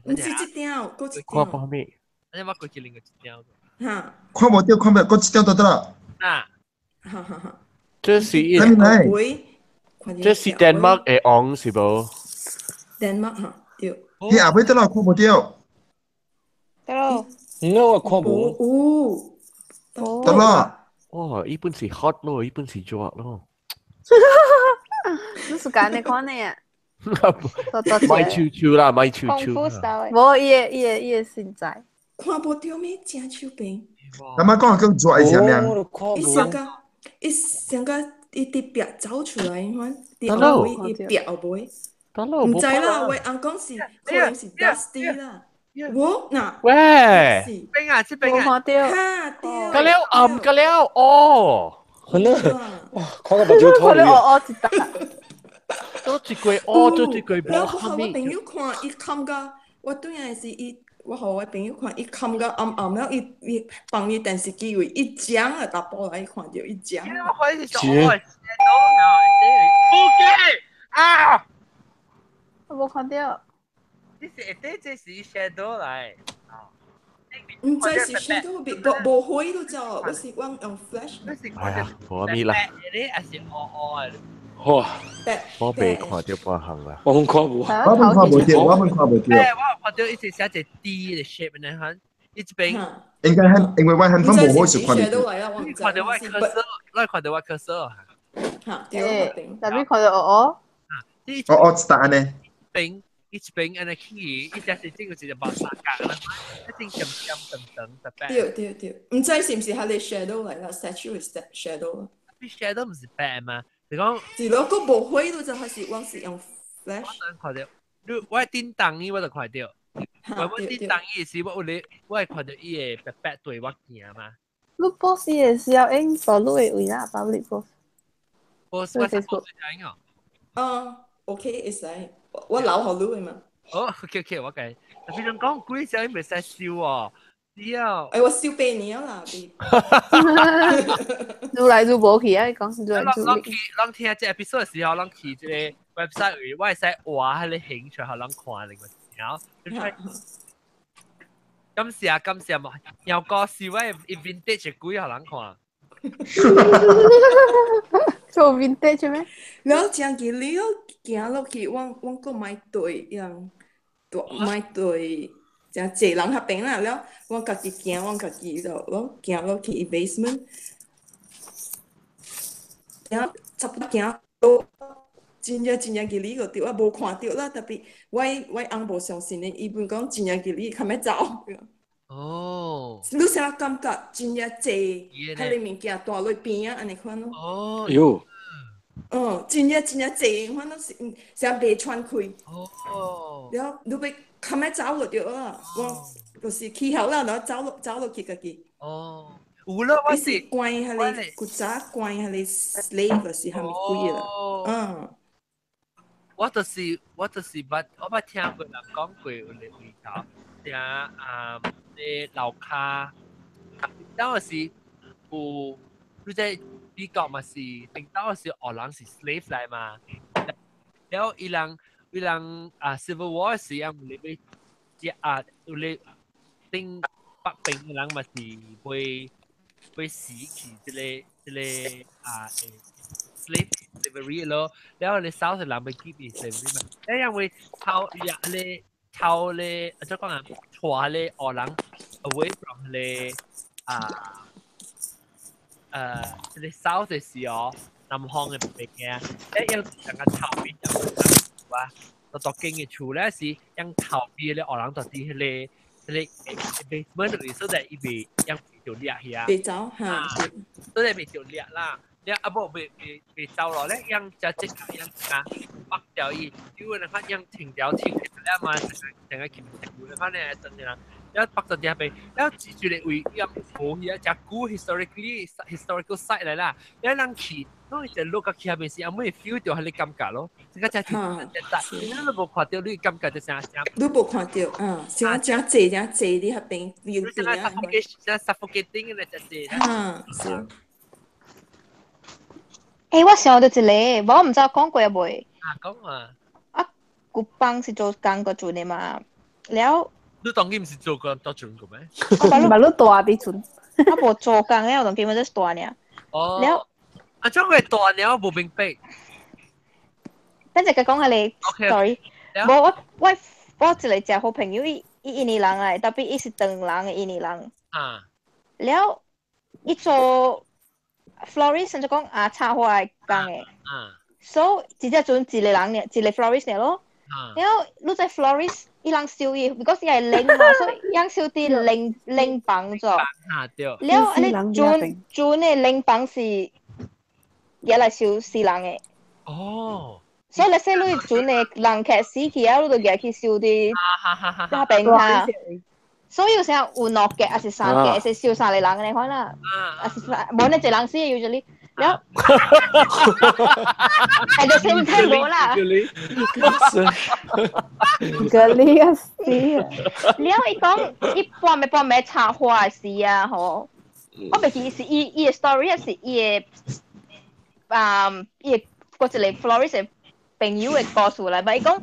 毋是這張，閣一張。看無啥物？你我過去另外一張。哈。看無著，看無，閣一張就得啦。啊。哈哈哈。這是這是丹麥的王是無？丹麥哈，對。你後尾得啦，看無著。得咯。我看無。有。得啦。哇！伊本是 hot 咯，伊本是熱咯。你是講你看呢？賣手手啦，賣手手。無，伊個身材。看無著咩？正手邊。阿媽講叫熱的啥物？伊上個，伊上個伊佇壁走出來款，佇後尾伊壁後尾。毋知啦，我翁講是可能是 dusty 啦。我嗱，喂，邊啊？這邊啊？看著。哈對。個了暗個了哦。可能哇，看到目睭痛看了烏烏一搭。做一句哦，做一句無然後我朋友看，伊感覺我對下是伊，我予我朋友看，伊感覺暗暗了，伊放伊電視機位，伊講啊，查埔來伊看著伊講。我看是做我啊！我無看著。這是這是 shadow 來。毋知是 shadow 無無火都知，我是講用 flash。哎呀，無咪啦。你還是烏烏的。哇！我未看著半項啦。我們看無，我們看無著，我們看無著。我有看著伊是寫一個 D 的 shape 呢，哈，伊這邊。應該係因為我很分無好是看著。你看著我 cursor，你看著我 cursor。嚇，對。特別看著烏烏。烏烏一搭呢？邊伊這邊按呢去，伊只是這個一個白三角啦，一定點點等等特別。對對對，毋知是毋是彼個 shadow 來啦，statue 是 shadow。 shadow 毋是白嗎？是講，是咯，閣無火都就還是我是用 flash。我看著，你我叮當伊我就看著，我叮當伊時我有咧，我會看著伊會白白對我行嘛。你 post 伊的時候，用大陸的位啦，public post。 post 我 Facebook 用哦。啊，OK，會使，我留予你的嘛。哦，OK OK，我計。特別人講鬼時伊袂使燒哦，對哦。哎，我燒8年啦。愈來愈無去啊！伊講愈來愈。咱聽這 episode 的時候，咱去這個 website 位，我會使畫彼个形出來，予人看另外。然後，感謝感謝嘛，又個是我 vintage 鬼予人看。做 vintage 咩？了真記了行落去，我閣莫對樣，莫對。誠濟人彼邊啦，了我家己行，我家己就我行落去伊 basement，行差不多行到真正真正距離個對，我無看著啦，特別我翁無相信的，伊本講真正距離較欲走。哦，你啥感覺真正濟，彼个物件帶落邊仔按呢款咯。哦，喲，哦，真正真正濟，反正是成袂喘開。哦。了，你欲較欲走落著啦，我就是起好啦，然後走落去家己。哦，有啦，我伊是關彼个古早關彼个 slave 是啥物鬼啦？嗯。我就是捌聽過人講過有個味道，聽啊，咧樓跤，當時有，你知美國嘛是，頂當時黑人是 slave 來嘛，了伊人啊 Civil War 時啊，有咧欲啊，有咧頂北邊的人嘛是會死去這個啊 slave slavery 咯，然後你 South 的人欲 keep slavery 嘛，因為偷呀咧偷咧，怎講啊，帶咧黑人 away from 咧啊這個 South 的時候，南方的邊嘅，誒有成個頭邊有啊，就獨間的厝咧是用頭邊咧黑人就佇彼個彼個 basement 裡，所以伊袂用袂著掠去啊，袂走哈，所以袂著掠啦。你啊無袂走落咧，用只即刻用啊剝掉伊，因為你看用停掉停了嘛，成個停停你看咧等人，一北就啲邊，一住嚟位用無去啊，只古 historically historical site 嚟啦，一人去，攏就落個去下邊是，阿妹 feel 到彼個感覺咯，這個只停只只，你都無看到你感覺就啥啥，你無看到，嗯，像真濟真濟佇彼邊有邊啊，像 suffocating 的只濟，嗯，是。欸，我想到一個，我毋知講過未？啊，講啊！啊，古邦是做工個陣的嘛，了。你當今毋是做工做陣個咩？我嘛你大佇陣。我無做工了，當今嘛就是大爾。哦。了。啊，怎會大爾無明白？等陣佢講下你，sorry，無我一個誠好朋友，伊印尼人來，特別伊是唐人的印尼人。啊。了，伊做 florist 就講啊，插花的工的。所以一隻陣一個人爾，一個 florist 爾咯。了，你知 florist 伊人收伊，because 伊係零嘛，所以伊人收佇零房咗。啊對。了，按呢陣的零房是也來收死人的。哦。所以你說你陣的人客死去啊，你就舉去收佇那邊哈。所以有時有兩格，還是三格，是收三個人的款啦。啊是無呢一個人死的 usually。了，at the same time 無啦。個你啊死！了，伊講伊半暝半暝插花的時啊吼，我袂記是伊的 story 還是伊的啊伊的閣一個 florist 的朋友的故事來，但伊講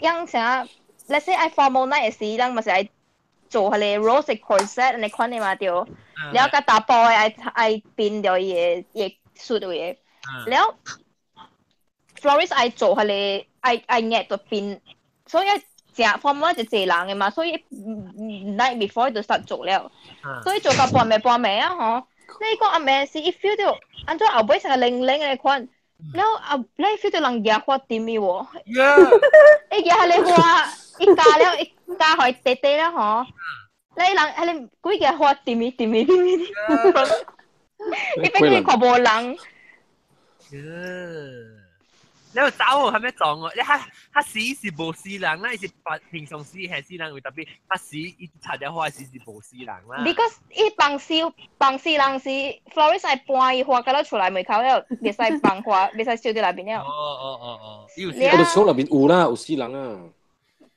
樣啥，let's say 愛 formal night 的時，咱嘛是愛做彼個 rose corset 按呢款的嘛對，了佮查埔的愛變著伊的 suit 位的，了 florist 愛做彼個愛壓著變，所以食 formal 就濟人的嘛，所以 night before 就 start 做了，所以做到半暝半暝啊吼，你講暗暝時伊 feel 著按怎後尾成個冷冷的款，了後你 feel 著人舉花點伊無？伊舉彼個花，伊加了伊加予伊短短了吼，你人彼個規个花點伊點伊點伊，伊變做看無人。你有走係咩撞喎？你較死是無死人啦，伊是平常時係死人會特別，較死伊插咗花時是無死人啦。 Because 伊放死人是 florist 係搬伊花到了厝內門口了，袂使放花，袂使燒佇內面了。哦哦哦哦，我哋厝內面有啦，有死人啊。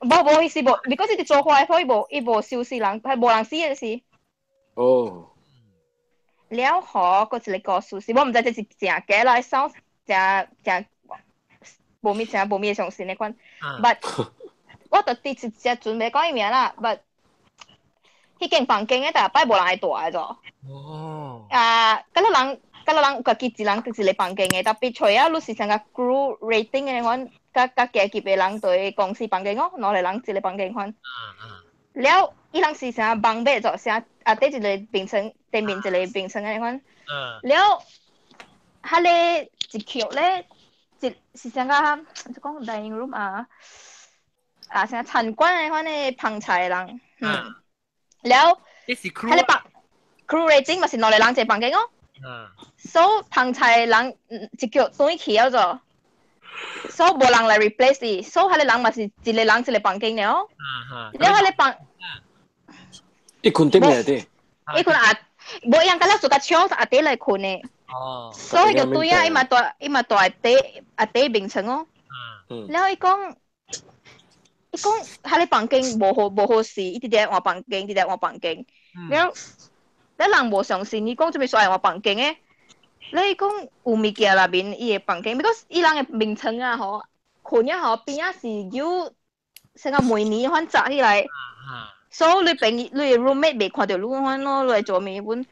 無無意思無，because 伊佇做花，所以伊無燒死人，係無人死的是。哦。了後閣一個故事是，我毋知這是誠假啦，sound 誠誠無物誠無物相信的款。But 我就佇一隻陣袂講伊名啦，but 彼間房間的逐擺無人會蹛的咗。哦。啊，敢若人家己一人佇一個房間的，特別揣啊，你是啥個 crew rating 的款，較低級的人佇公司房間哦，兩個人一個房間款。了，伊人是啥幫買做啥？啊，底一個病床，對面一個病床按呢款。了，彼个一橋咧，一是啥個？就講 dining room 啊，啊，啥餐館的款的捧菜的人，嗯。了，彼是 crew。彼個房 crew rating 嘛是兩個人一個房間哦。所以旁菜人一腳轉去了就，所以無人來 replace 伊，所以彼個人嘛是一個人一個房間了。了彼個房，伊睏佇面底。伊睏阿，無樣個了自家搶阿弟來睏的。哦。所以就對啊，伊嘛蹛伊嘛蹛佇阿弟眠床哦。了伊講，伊講彼個房間無好無好勢，伊直直換房間，直直換房間。了，了人無相信，伊講做咩煞愛換房間的？你講有物件內面伊的房間，because 伊人的眠床啊吼，睏啊吼邊仔是有成個每年款紮起來，所以你朋友你的 roommate 袂看著你款咯，你來做物本。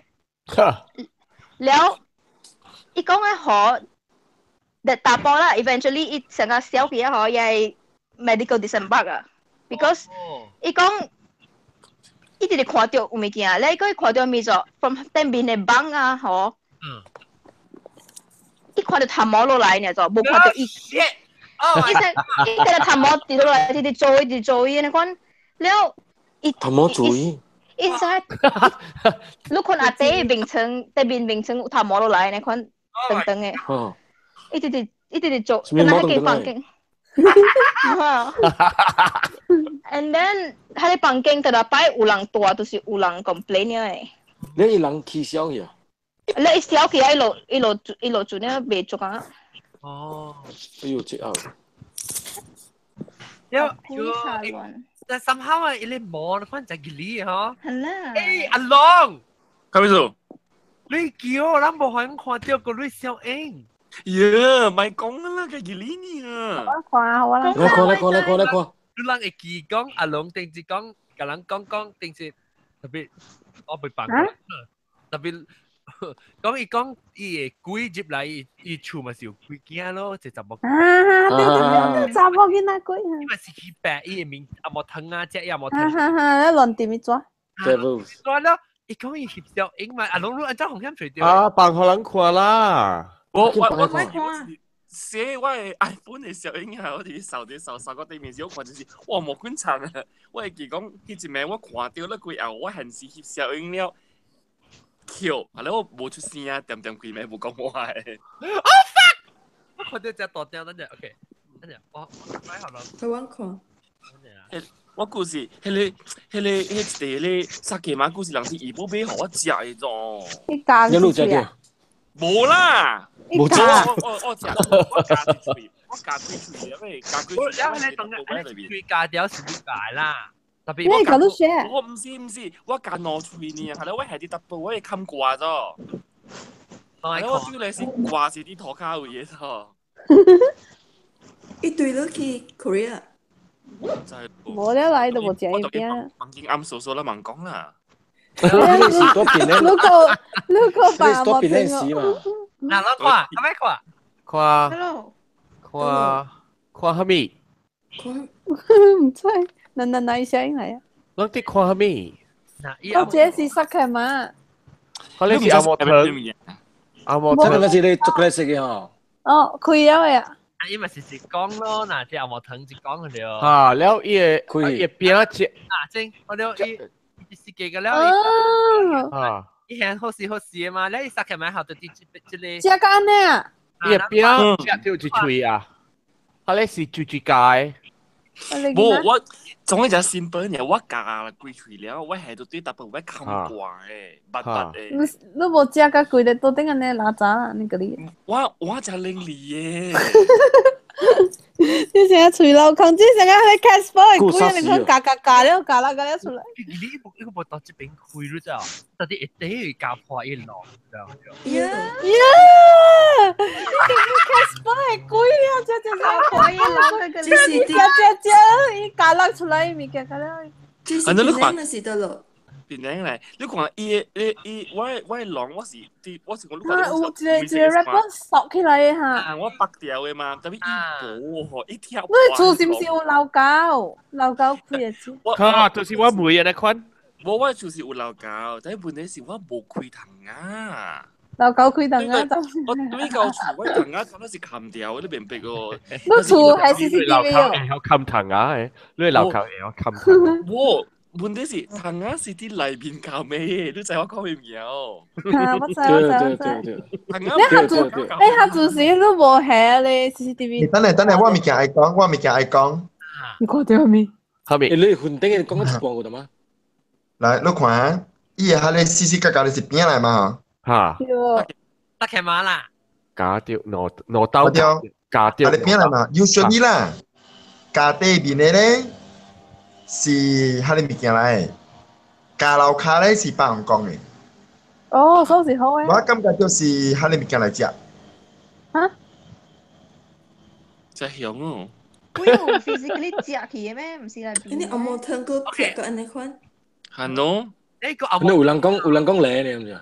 了，伊講的吼，查埔啦，eventually 伊成個小起啊吼，伊係 medical disembark 啊，because 伊講伊直直看著有物件，你講伊看著物做 from 頂面的房啊吼。伊看著頭毛落來爾就，無看著伊。伊說伊看著頭毛跌落來，直直做伊，直做伊按呢款。了，伊頭毛做伊。伊說，你看阿弟眠床，對面眠床有頭毛落來按呢款長長的。伊直直伊直直做，敢若彼間房間。And then，彼个房間特特擺有人蹛，就是有人 complain 的。你伊人起痟去啊？你伊痟起來，伊落伊落伊落做了袂做啊。哦。哎呦，這啊！了，但 somehow 啊，伊個毛款就吉利吼。係啦。欸，阿龍。咩意思？你叫咱無可能看著個你小英。耶，咪講啦，個吉利呢啊！我看啊，我來看來看來看來看。你人會記講阿龍定是講，共人講講定是特別，我袂放。特別。講伊講伊會鬼入來，伊伊厝嘛是有鬼囝咯，一查某。啊，對對對，查某囡仔鬼啊！伊嘛是去白，伊的面阿無疼啊，隻也無疼。哈哈哈！你亂點一抓。對不？抓了，伊講伊翕小影嘛，阿龍你按怎風險揣著？啊，放予人看啦！我寫我的 iPhone 的小影啊，我佇掃佇掃掃到對面時，我看就是哇無滾慘啊！我會記講，彼一暝我看著了過後，我現時翕小影了。笑，後來我無出聲啊，恬恬規暝無講話的。 Oh fuck！我看著隻大張，等陣 OK，等陣我我買好了。台灣看。我故事，彼个、彼个、彼一個咧沙琪瑪故事，人是伊寶買予我食的種。你教你有食過？無啦，無食。我食，我咬一喙，我咬幾喙啊？咩？咬幾喙？了，你當你喙咬掉是你咬啦。特別你搞到寫？我毋是毋是，我咬兩喙爾，後來我係佇淡薄，我會冚掛咗。我對來是掛是佇塗跤位的咗。伊對落去 Korea。無了來都無食伊餅。房間暗數數啦，盲講啦。如果如果爸無聽我，嗱，咱看，阿咩看？看。 Hello。看看啥物？看。毋知。那那那一聲來啊？咱佇看啥物？我這是沙琪瑪。可能是阿莫糖。阿莫糖，那是咧朱克力色的吼。哦，開了的啊。啊，伊嘛是一講咯，若這阿莫糖一講就對。哈，了伊個伊個餅一。啊，真，我了伊伊是幾個了伊。啊。伊顯好食好食的嘛，了伊沙琪瑪好就佇這這個。食到按呢啊？伊個餅食著一喙啊，啊咧是咀咀解。無，我總之就 simple 爾，我咬幾喙了，我下都對淡薄我冚掛的，捌捌的。你你無食甲規个桌頂按呢垃圾啦，你個你。我食伶俐的。你成日喙流空，這成日彼 Casper 的鬼，你看咬咬咬了，咬了咬了出來。你你無到這邊開你知道？到底一底會咬破伊籠，知道？呀呀！你 Casper 的鬼了，這這咬破伊籠，這是這這這伊咬落出來物件，咬了。這是檳榔是得咯。檳榔來，你看伊伊伊，我的籠我是對，我是講你看。有一個一個 rapper 索起來的哈。啊，我拔掉的嘛，特別伊無吼，伊跳。你厝是毋是有老狗？老狗開的厝。哈，就是我妹的那款。無，我厝是有老狗，但係問題是我無開窗啊。老狗開窗啊！我對舊厝我窗啊，全都是冚掉，你明白哦？你厝係 CCTV 哦。會曉冚窗啊？你老狗會曉冚窗。我。問題是糖仔是佇內面搞咩？你知我講咩物件哦？啊，我知我知我知。糖你下做，你下做時都無下咧 CCTV。等下等下，我物件愛講，我物件愛講。你看到未？後面。你雲頂嘅講一半個得嗎？來，你看，伊個彼個四四角角的是邊來嘛？嚇。對。得騎馬啦。假掉挪挪刀假掉。啊，你邊來嘛？有選你啦。家底面的咧是彼個物件來，加樓跤咧是別人講的。哦，收是好誒。我感覺就是彼個物件來食。哈？真香哦！鬼有 physically 食去的咩？毋是來你阿毛糖個撇個按呢款，係喏。呢個阿有人講有人講靚呢，毋是？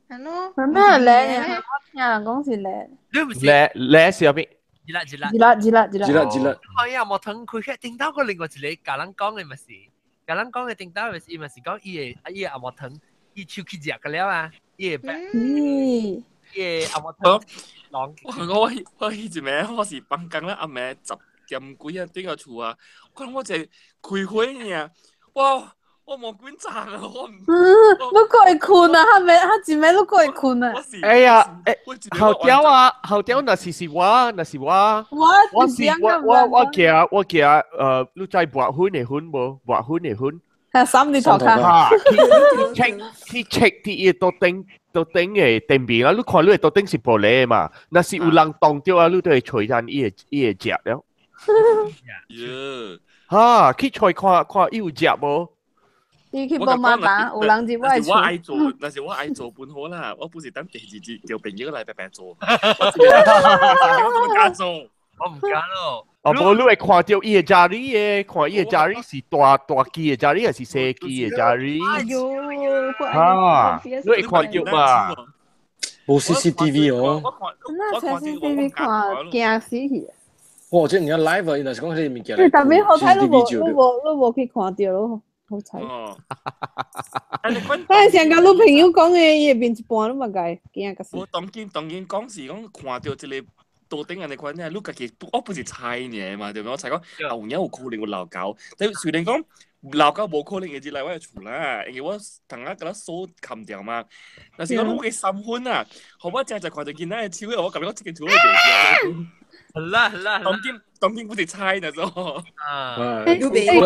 係咯。係咩靚？我聽人講是靚。你唔是靚靚是入邊？熱啦熱啦熱啦熱啦熱啦。熱啦熱啦。可以啊，莫騰開佢頂到個另外一個教人講的嘛是，教人講的頂到咪是伊嘛是講伊個伊個阿莫騰，伊手去食個了啊，伊個伊個阿莫騰。我我我彼一暝我是放工了暗暝10點幾啊，轉到厝啊，我講我一個開會爾，哇！我無管賺啊！我唔。嗯，你過會睏啊？哈暝哈一暝你過會睏啊？哎呀，誒，後屌啊，後屌，若是是我，若是我，我是我我我行我行，你知抹粉的粉無？抹粉的粉。係三日頭卡。哈，去 check 去 check 佇伊桌頂桌頂的頂面啊，你看你的桌頂是玻璃的嘛？若是有人動著啊，你就會揣咱伊會伊會食了。哈，去揣看看伊有食無？伊去幫媽打，有人入我若是我愛厝。做，若是我愛做本好啦，我不是等第二日叫朋友來白白做，我唔敢做，我唔敢咯。哦，無你會看著伊的家裡的，看伊的家裡是大大支的家裡，還是細支的家裡？哎呦，哈，你會看著嘛？無 CCTV 哦。那 CCTV 看驚死去。哇！這你要 live 啊，伊若是講彼個物件。對，但係好彩你無你無你無去看著咯。好彩。但係上甲你朋友講的，伊會變一半，你嘛該驚甲死。我當今當今講是講看著一個桌頂按呢款，你家己我不是猜爾嘛，對無？我猜講啊，有影有可能有老狗，但雖然講老狗無可能會入來我的厝啦，因為我同仔共咱鎖冚掉嘛。但是講我嘅三分啊，予我正正看著囡仔的手，我感覺我這間厝會袂掉。好啦好啦，當今當今不是猜的咾。啊，欸欸，可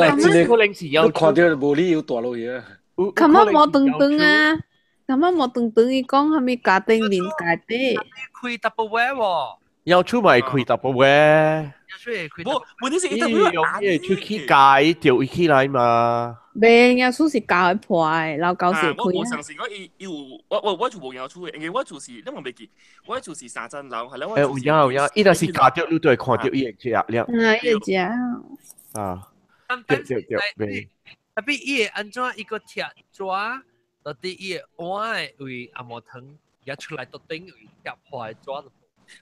能是你看著無理由大落去啊。琴日無長長啊，琴日無長長，伊講啥物家庭面家底。開 double 喎。要出咪開 double 嘅。無，問題是伊用伊出去解就伊起來嘛。袂，耶穌是教會破的，老狗是我無開。相信我伊伊有我我我就無搖厝的，因為我厝是你嘛袂記，我厝是三層樓，係啦。欸，有影有影，伊若是教著你就會看著伊會食了。啊，伊會食。啊，對對對，袂。特別伊會按怎伊個鐵紙，到底伊會碗的位阿毛糖，也出來到頂位貼破的紙。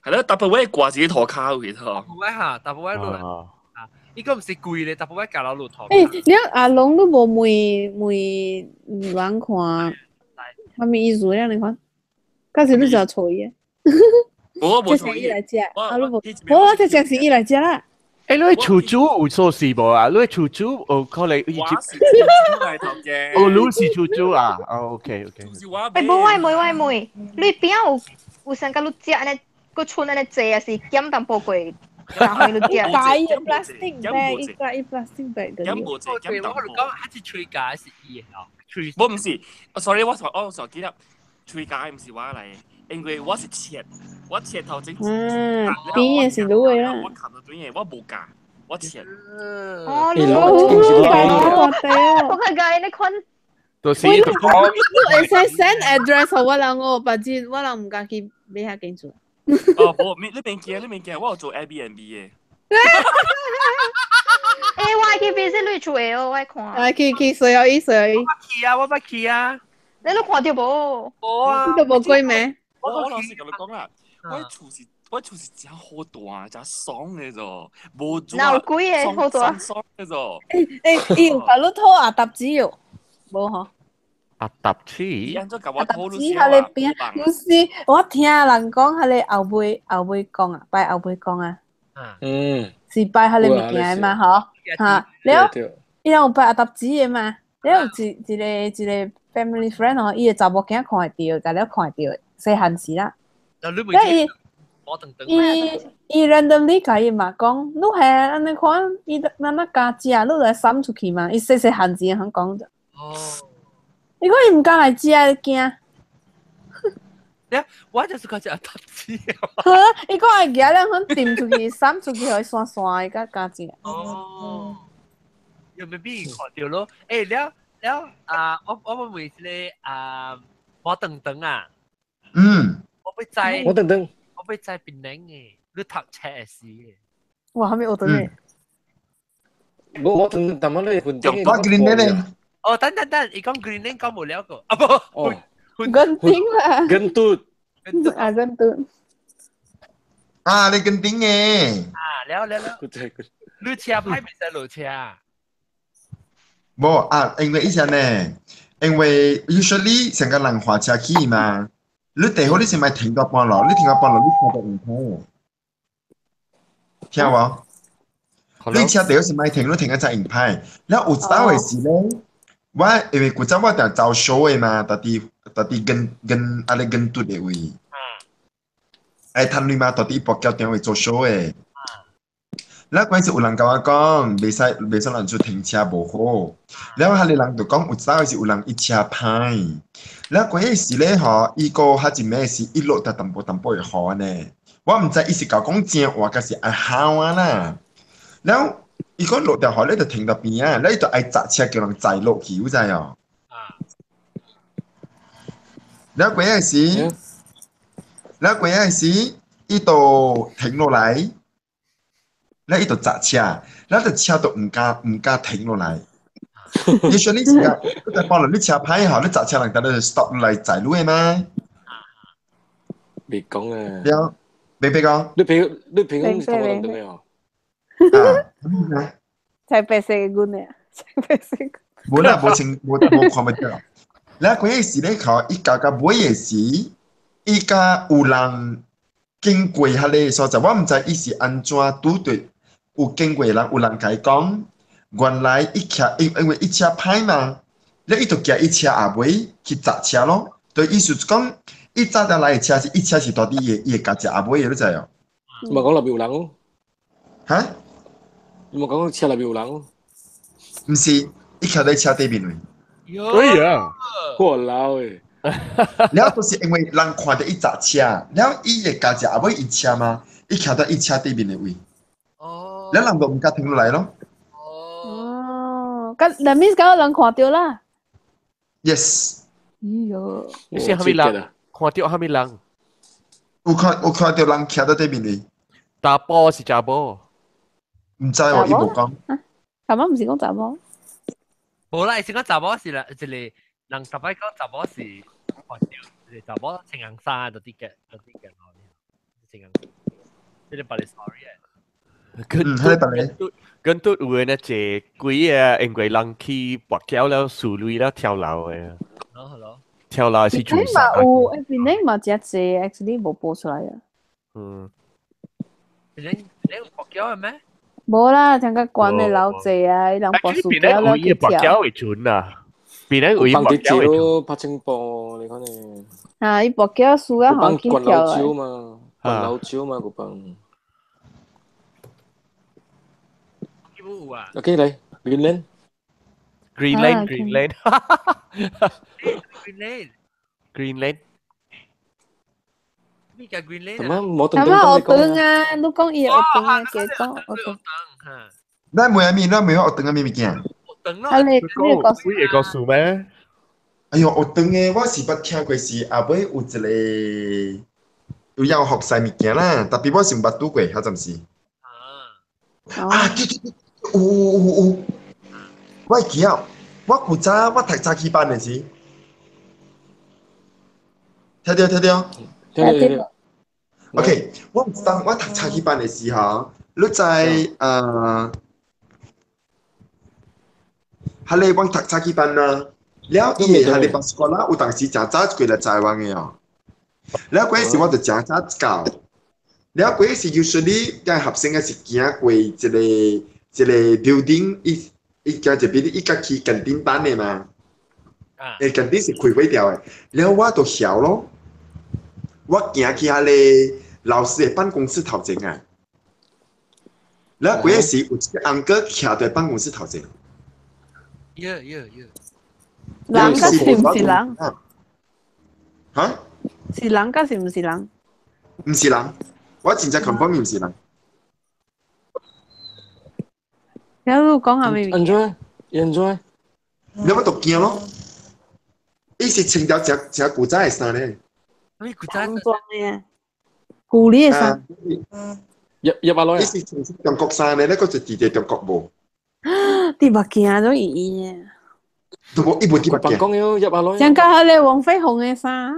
係啦，特別我掛住塗跤位吼。特別哈，特別我落啊，伊個毋是貴咧，特別我加落落塗。欸，你阿龍你無問問人看，啥物意思咧？你看，敢是你就錯伊？我無這是伊來食，啊你無，我這正是伊來食啦。欸，你厝主有鎖匙無啊？你厝主有可能伊我是厝主來頭家。哦，你是厝主啊？哦，OK OK。欸，無我問，我問，你邊有有啥甲你食按呢？閣剩按呢濟，還是減淡薄過？然後你食。加伊 plastic bag，伊加伊 plastic bag 減無濟，減淡薄。我講還是吹膠是伊的哦。無毋是，sorry，我我手記得吹膠毋是我來的，因為我是切，我切頭前。嗯，邊的是你的啦。我冚到對的，我無教，我切。哦，你我我較介你款。就是伊就講。你會使 send address 予我人哦，別只我人毋敢去買遐間厝。哦，無，你免驚，你免驚，我有做 Airbnb 的。欸，我愛去 visit 你厝的哦，我愛看。啊，去去，需要伊，需要伊。我去啊，我捌去啊。你都看著無？無啊。你都無過咩？我老實共你講啦，我厝是，我厝是誠好大，誠爽的咾，無做。哪有鬼的好大？爽的咾。欸欸，伊有共你討阿搭子哦，無吼？阿搭子，阿搭子彼个邊，不是，我聽人講，彼个後尾後尾講啊，拜後尾講啊，嗯，是拜彼个物件的嘛，吼，哈，了，伊人有拜阿搭子的嘛，你有一個 family friend 哦，伊個查某囝看會著，共了看會著，細漢時啦。那你了伊我等等。伊 randomly 共伊嘛講，你係按呢看，伊咱那敢食，你來送出去嘛？伊細細漢時通講著。哦。伊講伊毋敢來食，驚。我就是講只阿達子。伊講會舉兩款掂出去，送出去，予伊散散，伊才敢食。哦。又未必看著咯？欸，了了啊！我問一個啊，我等等啊。我欲知。我等等。我欲知檳城的，你讀冊的時的。哇，啥物學堂的？我等等乜你混我 Green 咧。哦，等等等，伊講 Green 講無了個，啊不。哦。genting 啦。 Gentut。啊，Gentut。啊，你 Genting 的。啊，了了了。你車歹袂使落車。無啊，因為以前呢，因為 usually 成個人駛車去嘛，你第好你是咪停到半路？你停到半路，你車就唔通。聽無？你車第好是咪停？你停一隻硬牌。了有一道的時咧，我因為古早我定走 show 的嘛，特佇特佇跟跟阿咧跟嘟的位。愛趁鐳嘛，特佇博橋頂位做 show 的。了嗰陣時有人共我講，袂使袂使人出停車無好。了彼个人就講有早時有人伊車歹。了嗰陣時咧吼，伊個較一暝是伊落得淡薄淡薄會雨呢。我毋知伊是共講正話，抑是愛唬我啦。了伊講落條雨咧就停佇邊仔，了伊就愛閘車叫人載落去，有知哦？了嗰陣時，了嗰陣時，伊就停落來。了伊就閘車，了就車都毋敢停落來。你說你是啊，你在幫人你車歹吼，你閘車人等你 stop 來載你的嗎？別講啊！了，別講。你平是同我等的哦。啊，才白色的阮的，才白色。無啦，無清，無無看袂著。了嗰陣時咧，靠伊到尾的時，伊佮有人經過彼个所在，我毋知伊是按怎拄著有經過人，有人共伊講，原來伊騎因為伊車歹嘛，了伊就行伊車後尾去砸車咯。就意思就講，伊早點來的車是伊車是蹛佇伊的家只後尾的，你知哦？你無講內面有人哦？哈？你無講車內面有人哦？毋是，伊徛佇車底面位。哎呀，我老欸！了就是因為人看著伊砸車，了伊會家只後尾伊車嘛，伊徛佇伊車底面的位。哦。了人就毋敢停落來咯。哦，咁那面敢有人看著啦。 Yes。哎喲。你是蝦米人？看著蝦米人？有看著人徛佇底面的。查埔是查某？毋知哦，伊無講。頭先毋是講查某？無啦，伊是講查某是啦，一個人逐擺講查某是看著，一個查某穿紅衫就佇個，就佇個咯，穿紅，這個別個 story 跟跟都有的呢，坐幾個因為人去跋筊了，輸鐳了跳樓的。咯咯。跳樓是自殺。嘛有，檳城嘛真濟，actually 無報出來啊。檳城檳城跋筊的咩？無啦，聽講關的老濟啊，伊人跋輸筊了去跳。跋筊會準啊，檳城有幫跋筊會準。拍清波，你看呢？啊，伊跋筊輸啊，好去跳老酒嘛，灌老酒嘛，個幫。OK 嚟，Greenland。 Greenland Greenland Greenland Greenland 咩叫 Greenland 啊？冇頭先學堂啊，你講伊學堂啊，加講學堂。咱問下面，咱問學堂啊咩物件？啊你你個幾個故事咩？哎喲，學堂的我是捌聽過是後尾有一個有要學習物件啦，特別我是毋捌拄過，遐陣時。啊，對對對，有有有有，我會記得，我古早我讀早起班的時，聽著聽著，聽著。 OK，我當我讀早起班的時候，你知彼個我讀早起班啦，了伊會彼個 sekolah 有當時誠早過來載阮的哦，了嗰時我就誠早到，了嗰時 usually 啲學生是行過一個一個 building，伊伊行一邊，伊家去近頂等的嘛。誒，近頂是開火掉的，了我就曉咯。我行去遐個老師的辦公室頭前啊。了嗰陣時有一個 uncle 徛佇辦公室頭前。耶耶耶！人家是毋是人？嚇？是人家是毋是人？毋是人，我真正 confirm 毋是人。了你講下咩？安怎？安怎？你我就驚咯。伊是穿條誠誠古早的衫咧。咩古早裝嘅？古禮的衫。入入阿女伊是穿中國衫咧，那個就佇佇中國無。佇目鏡都伊伊嘅。都無伊無佇目鏡。講了入阿女。像甲彼个黃飛鴻的衫。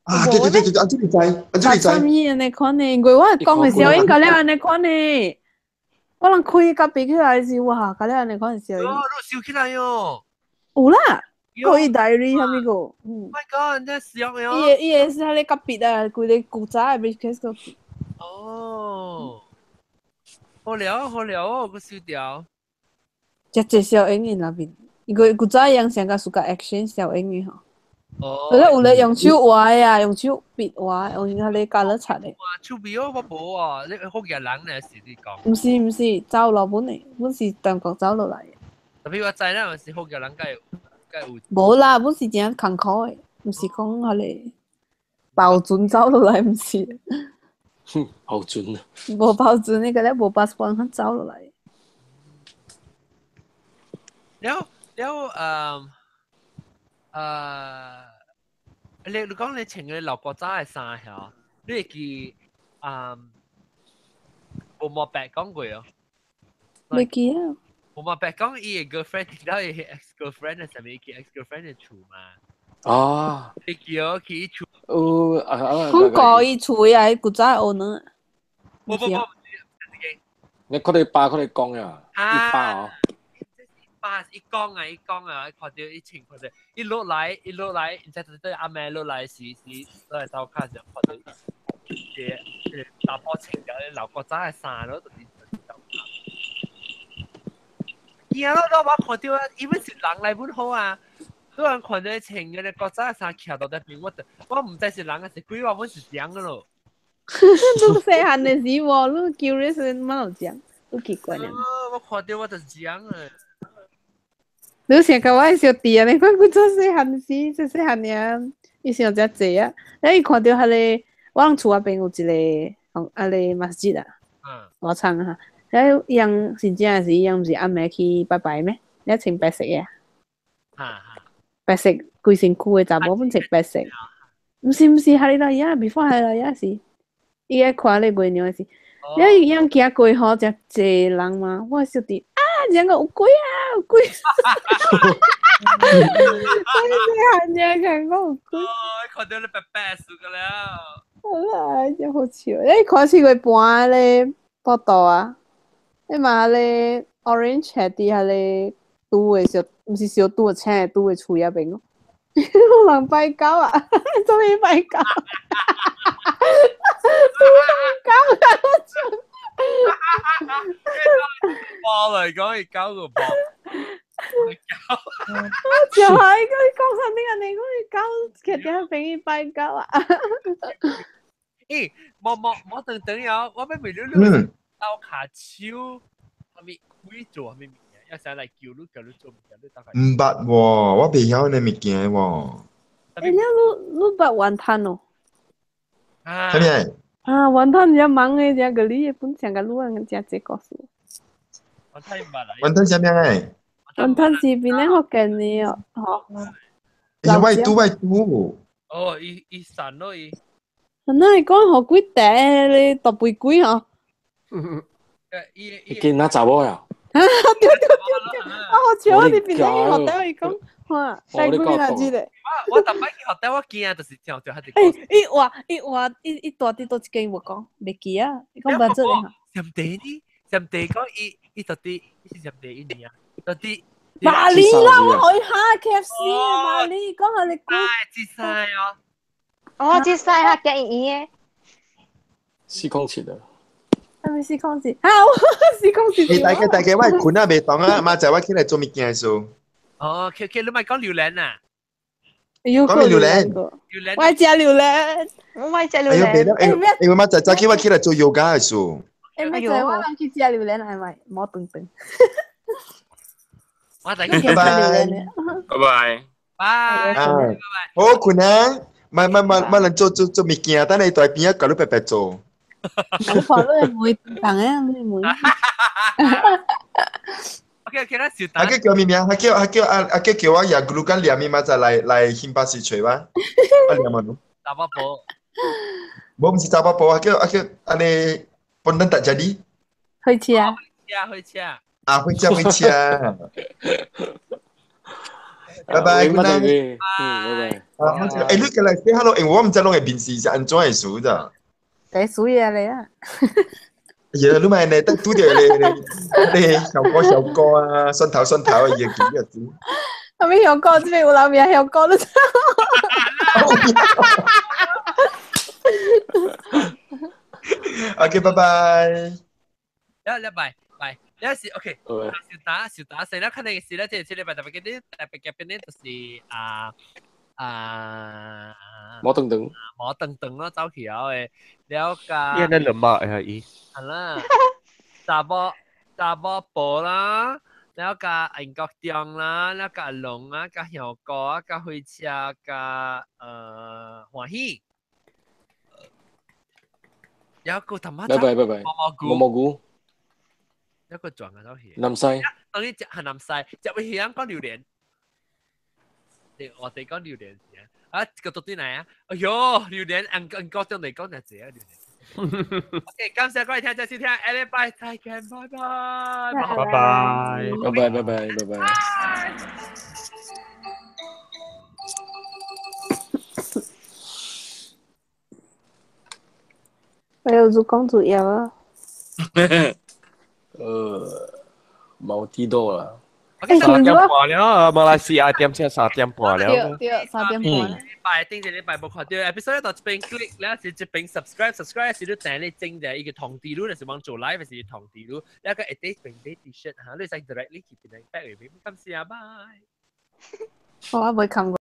啊，對對對對，按這你知，按這你知。啥物按呢款的？因為我講的小英甲了按呢款的，我人開甲比起來是哇，甲了按呢款的小英。哦，你笑起來喲！有啦，個伊 diary 啥物個？嗯。 My God，真係笑喲！伊的伊的是彼個隔壁啊，規個古早的 briefcase 個。哦，好了好了哦，個笑掉。只只小英的那邊，伊個古早樣上個暑假 action 小英的吼。哦。有咧有咧用手畫的啊，用手筆畫，用彼個加樂擦的。哇，手臂哦，我無啊，你福建人咧是你講。毋是毋是，走落本的，本是中國走落來的。特別我知啦，是福建人該該有。無啦，本是真艱苦的，毋是講彼個包準走落來，毋是。包準啊！無包準，你個咧無 passport 肯走落來。了了誒你你講你穿個老國早的衫嚇，你會記無毛白講過哦？袂記啊。無毛白講伊的 girlfriend 聽到伊 ex girlfriend 的啥物，伊 ex girlfriend 的厝嘛？啊！你叫去伊厝。哦啊啊！講過伊厝的啊，古早的 owner。無無無，你佢哋爸佢哋講呀，一爸哦。巴一講啊，一講啊，看到一穿看到，一落來一落來，然之後對阿妹落來時時落來走卡時，看到一個查甫穿著老古早的衫咯，就是走卡。見咯，我看到啊，伊本是人來本好啊，突然看到穿個古早的衫徛到那邊，我毋知是人還是鬼，我本是人個咯。你細漢的時無，你 curious 蠻有講，你奇怪咧。我看到我就是人啊。你想甲我的小弟啊？你看佢做細漢時，細細漢爾，伊想遮濟啊。了伊看著彼個，我人厝仔邊有一個，啊個馬吉啊，大廠哈。了伊人是正是伊人毋是暗暝去拜拜咩？了穿白色的，白色規身軀的查某本穿白色。毋是毋是，哈利老爺，before 哈利老爺是，伊愛看咧月娘是。了伊樣行過吼，誠濟人嘛，我小弟。啊！這個有鬼啊，有鬼！我細漢爾看講有鬼。哦，看到你白白輸個了。好啦，真好笑！你看試過盤咧報道啊？你嘛咧 orange 係佇遐咧拄的小，毋是小拄的青的拄的厝遐邊哦。有人拜狗啊！做咩拜狗？拄狗啊！波嚟講，伊搞個波，就係佢講啥物啊？你講伊狗，徛佇遐邊伊拜狗啊！咦，冇冇冇等等呀！我欲問你，你鬥跤手，啥物鬼做啥物物件？要啥來叫你叫你做物件？你大概毋捌喎，我袂曉呢物件喎。欸，你你捌雲吞哦？啊！啥物？啊，雲吞遮忙的，遮個你本上個女人遮濟故事。雲吞毋捌啦。雲吞啥物欸？雲吞是檳榔福建的哦，吼。欸，我拄我拄。哦，伊伊散咯伊。那會講予幾塊咧大肥鬼吼？你見那查某呀？對對對對，我好笑，我佇檳榔學校伊講，哇，帶鬼啦，這個。我逐擺去學校，我驚就是聽著彼個。欸，伊話伊話伊伊蹛佇佗一間無講，袂記啊，伊講捌做咧。上帝呢？上帝講伊伊到底伊是上帝伊爾，到底。馬里啦，我予伊嚇 KFC 馬里，講予你鬼。這世哦。哦，這世較驚伊的。四公尺啊！係咪404？啊，我404。你大家大家我困啊未當啊，媽仔我起來做物件的時候。哦，OK OK，你咪講榴蓮啊？講咩榴蓮？榴蓮。我愛食榴蓮，我愛食榴哎呦，袂蓮。了，哎哎，我媽仔早起我起來做瑜伽的時候。誒，咪就係我人去食榴蓮，係咪？冇頓頓。我大家拜拜。拜拜。拜。啊，好困啊！咪咪咪咪能做做做物件，等你大邊啊，搞你白白做。我跑你妹等啊，你妹。 OK OK，咱小阿叫叫咩名？阿叫阿叫阿阿叫叫我也咕噜干念咪嘛，就來來新巴士揣我。我念啊侬。大伯婆。我毋是查某婆，阿叫阿叫按呢，本能tak jadi。去車。去車去車。啊，回家回家。拜拜，拜拜，嗯，拜拜。啊，欸，你過來 say hello，因為我毋知攏會面試是按怎的事咋。第數嘢嚟啊！哎呀，你咪呢，拄著咧咧小哥小哥啊，蒜頭蒜頭啊，伊會記得住。後尾香港這邊有人名香港都知。 OK，拜拜。一一拜拜，有時 OK，小打小打死啦，肯定是啦，即係這禮拜特別嘅啲特別嘅邊啲就是啊啊，摩登登，摩登登咯，走去了嘅，了加。伊那兩馬係伊。係啦，查某查某婆啦，了加英國中啦，了加龍啊，加香港啊，加火車，加歡喜。有個他媽拜拜拜拜。毛毛菇，毛毛菇。一個撞啊，走去。南西。當然食係南西，食會曉講榴蓮。我哋講榴蓮先啊，個到底嚟啊？哎喲，榴蓮按按高中嚟講就這榴蓮。OK，感謝各位聽眾收聽，下禮拜再見，拜拜。拜拜，拜拜拜拜拜拜。我有做公主藥啊！冇啲多啦。 3點半了，馬來西亞點先3點半了。對對，3點半。禮拜頂一禮拜無看到，episode 到這邊 click，了是這邊 subscribe，subscribe 是你訂你整的一個通知你，若是往做 live 是通知你，了個一啲邊啲 T-shirt 嚇，你使 directly 去邊個 back 裏邊，感謝啊，拜。我未看過。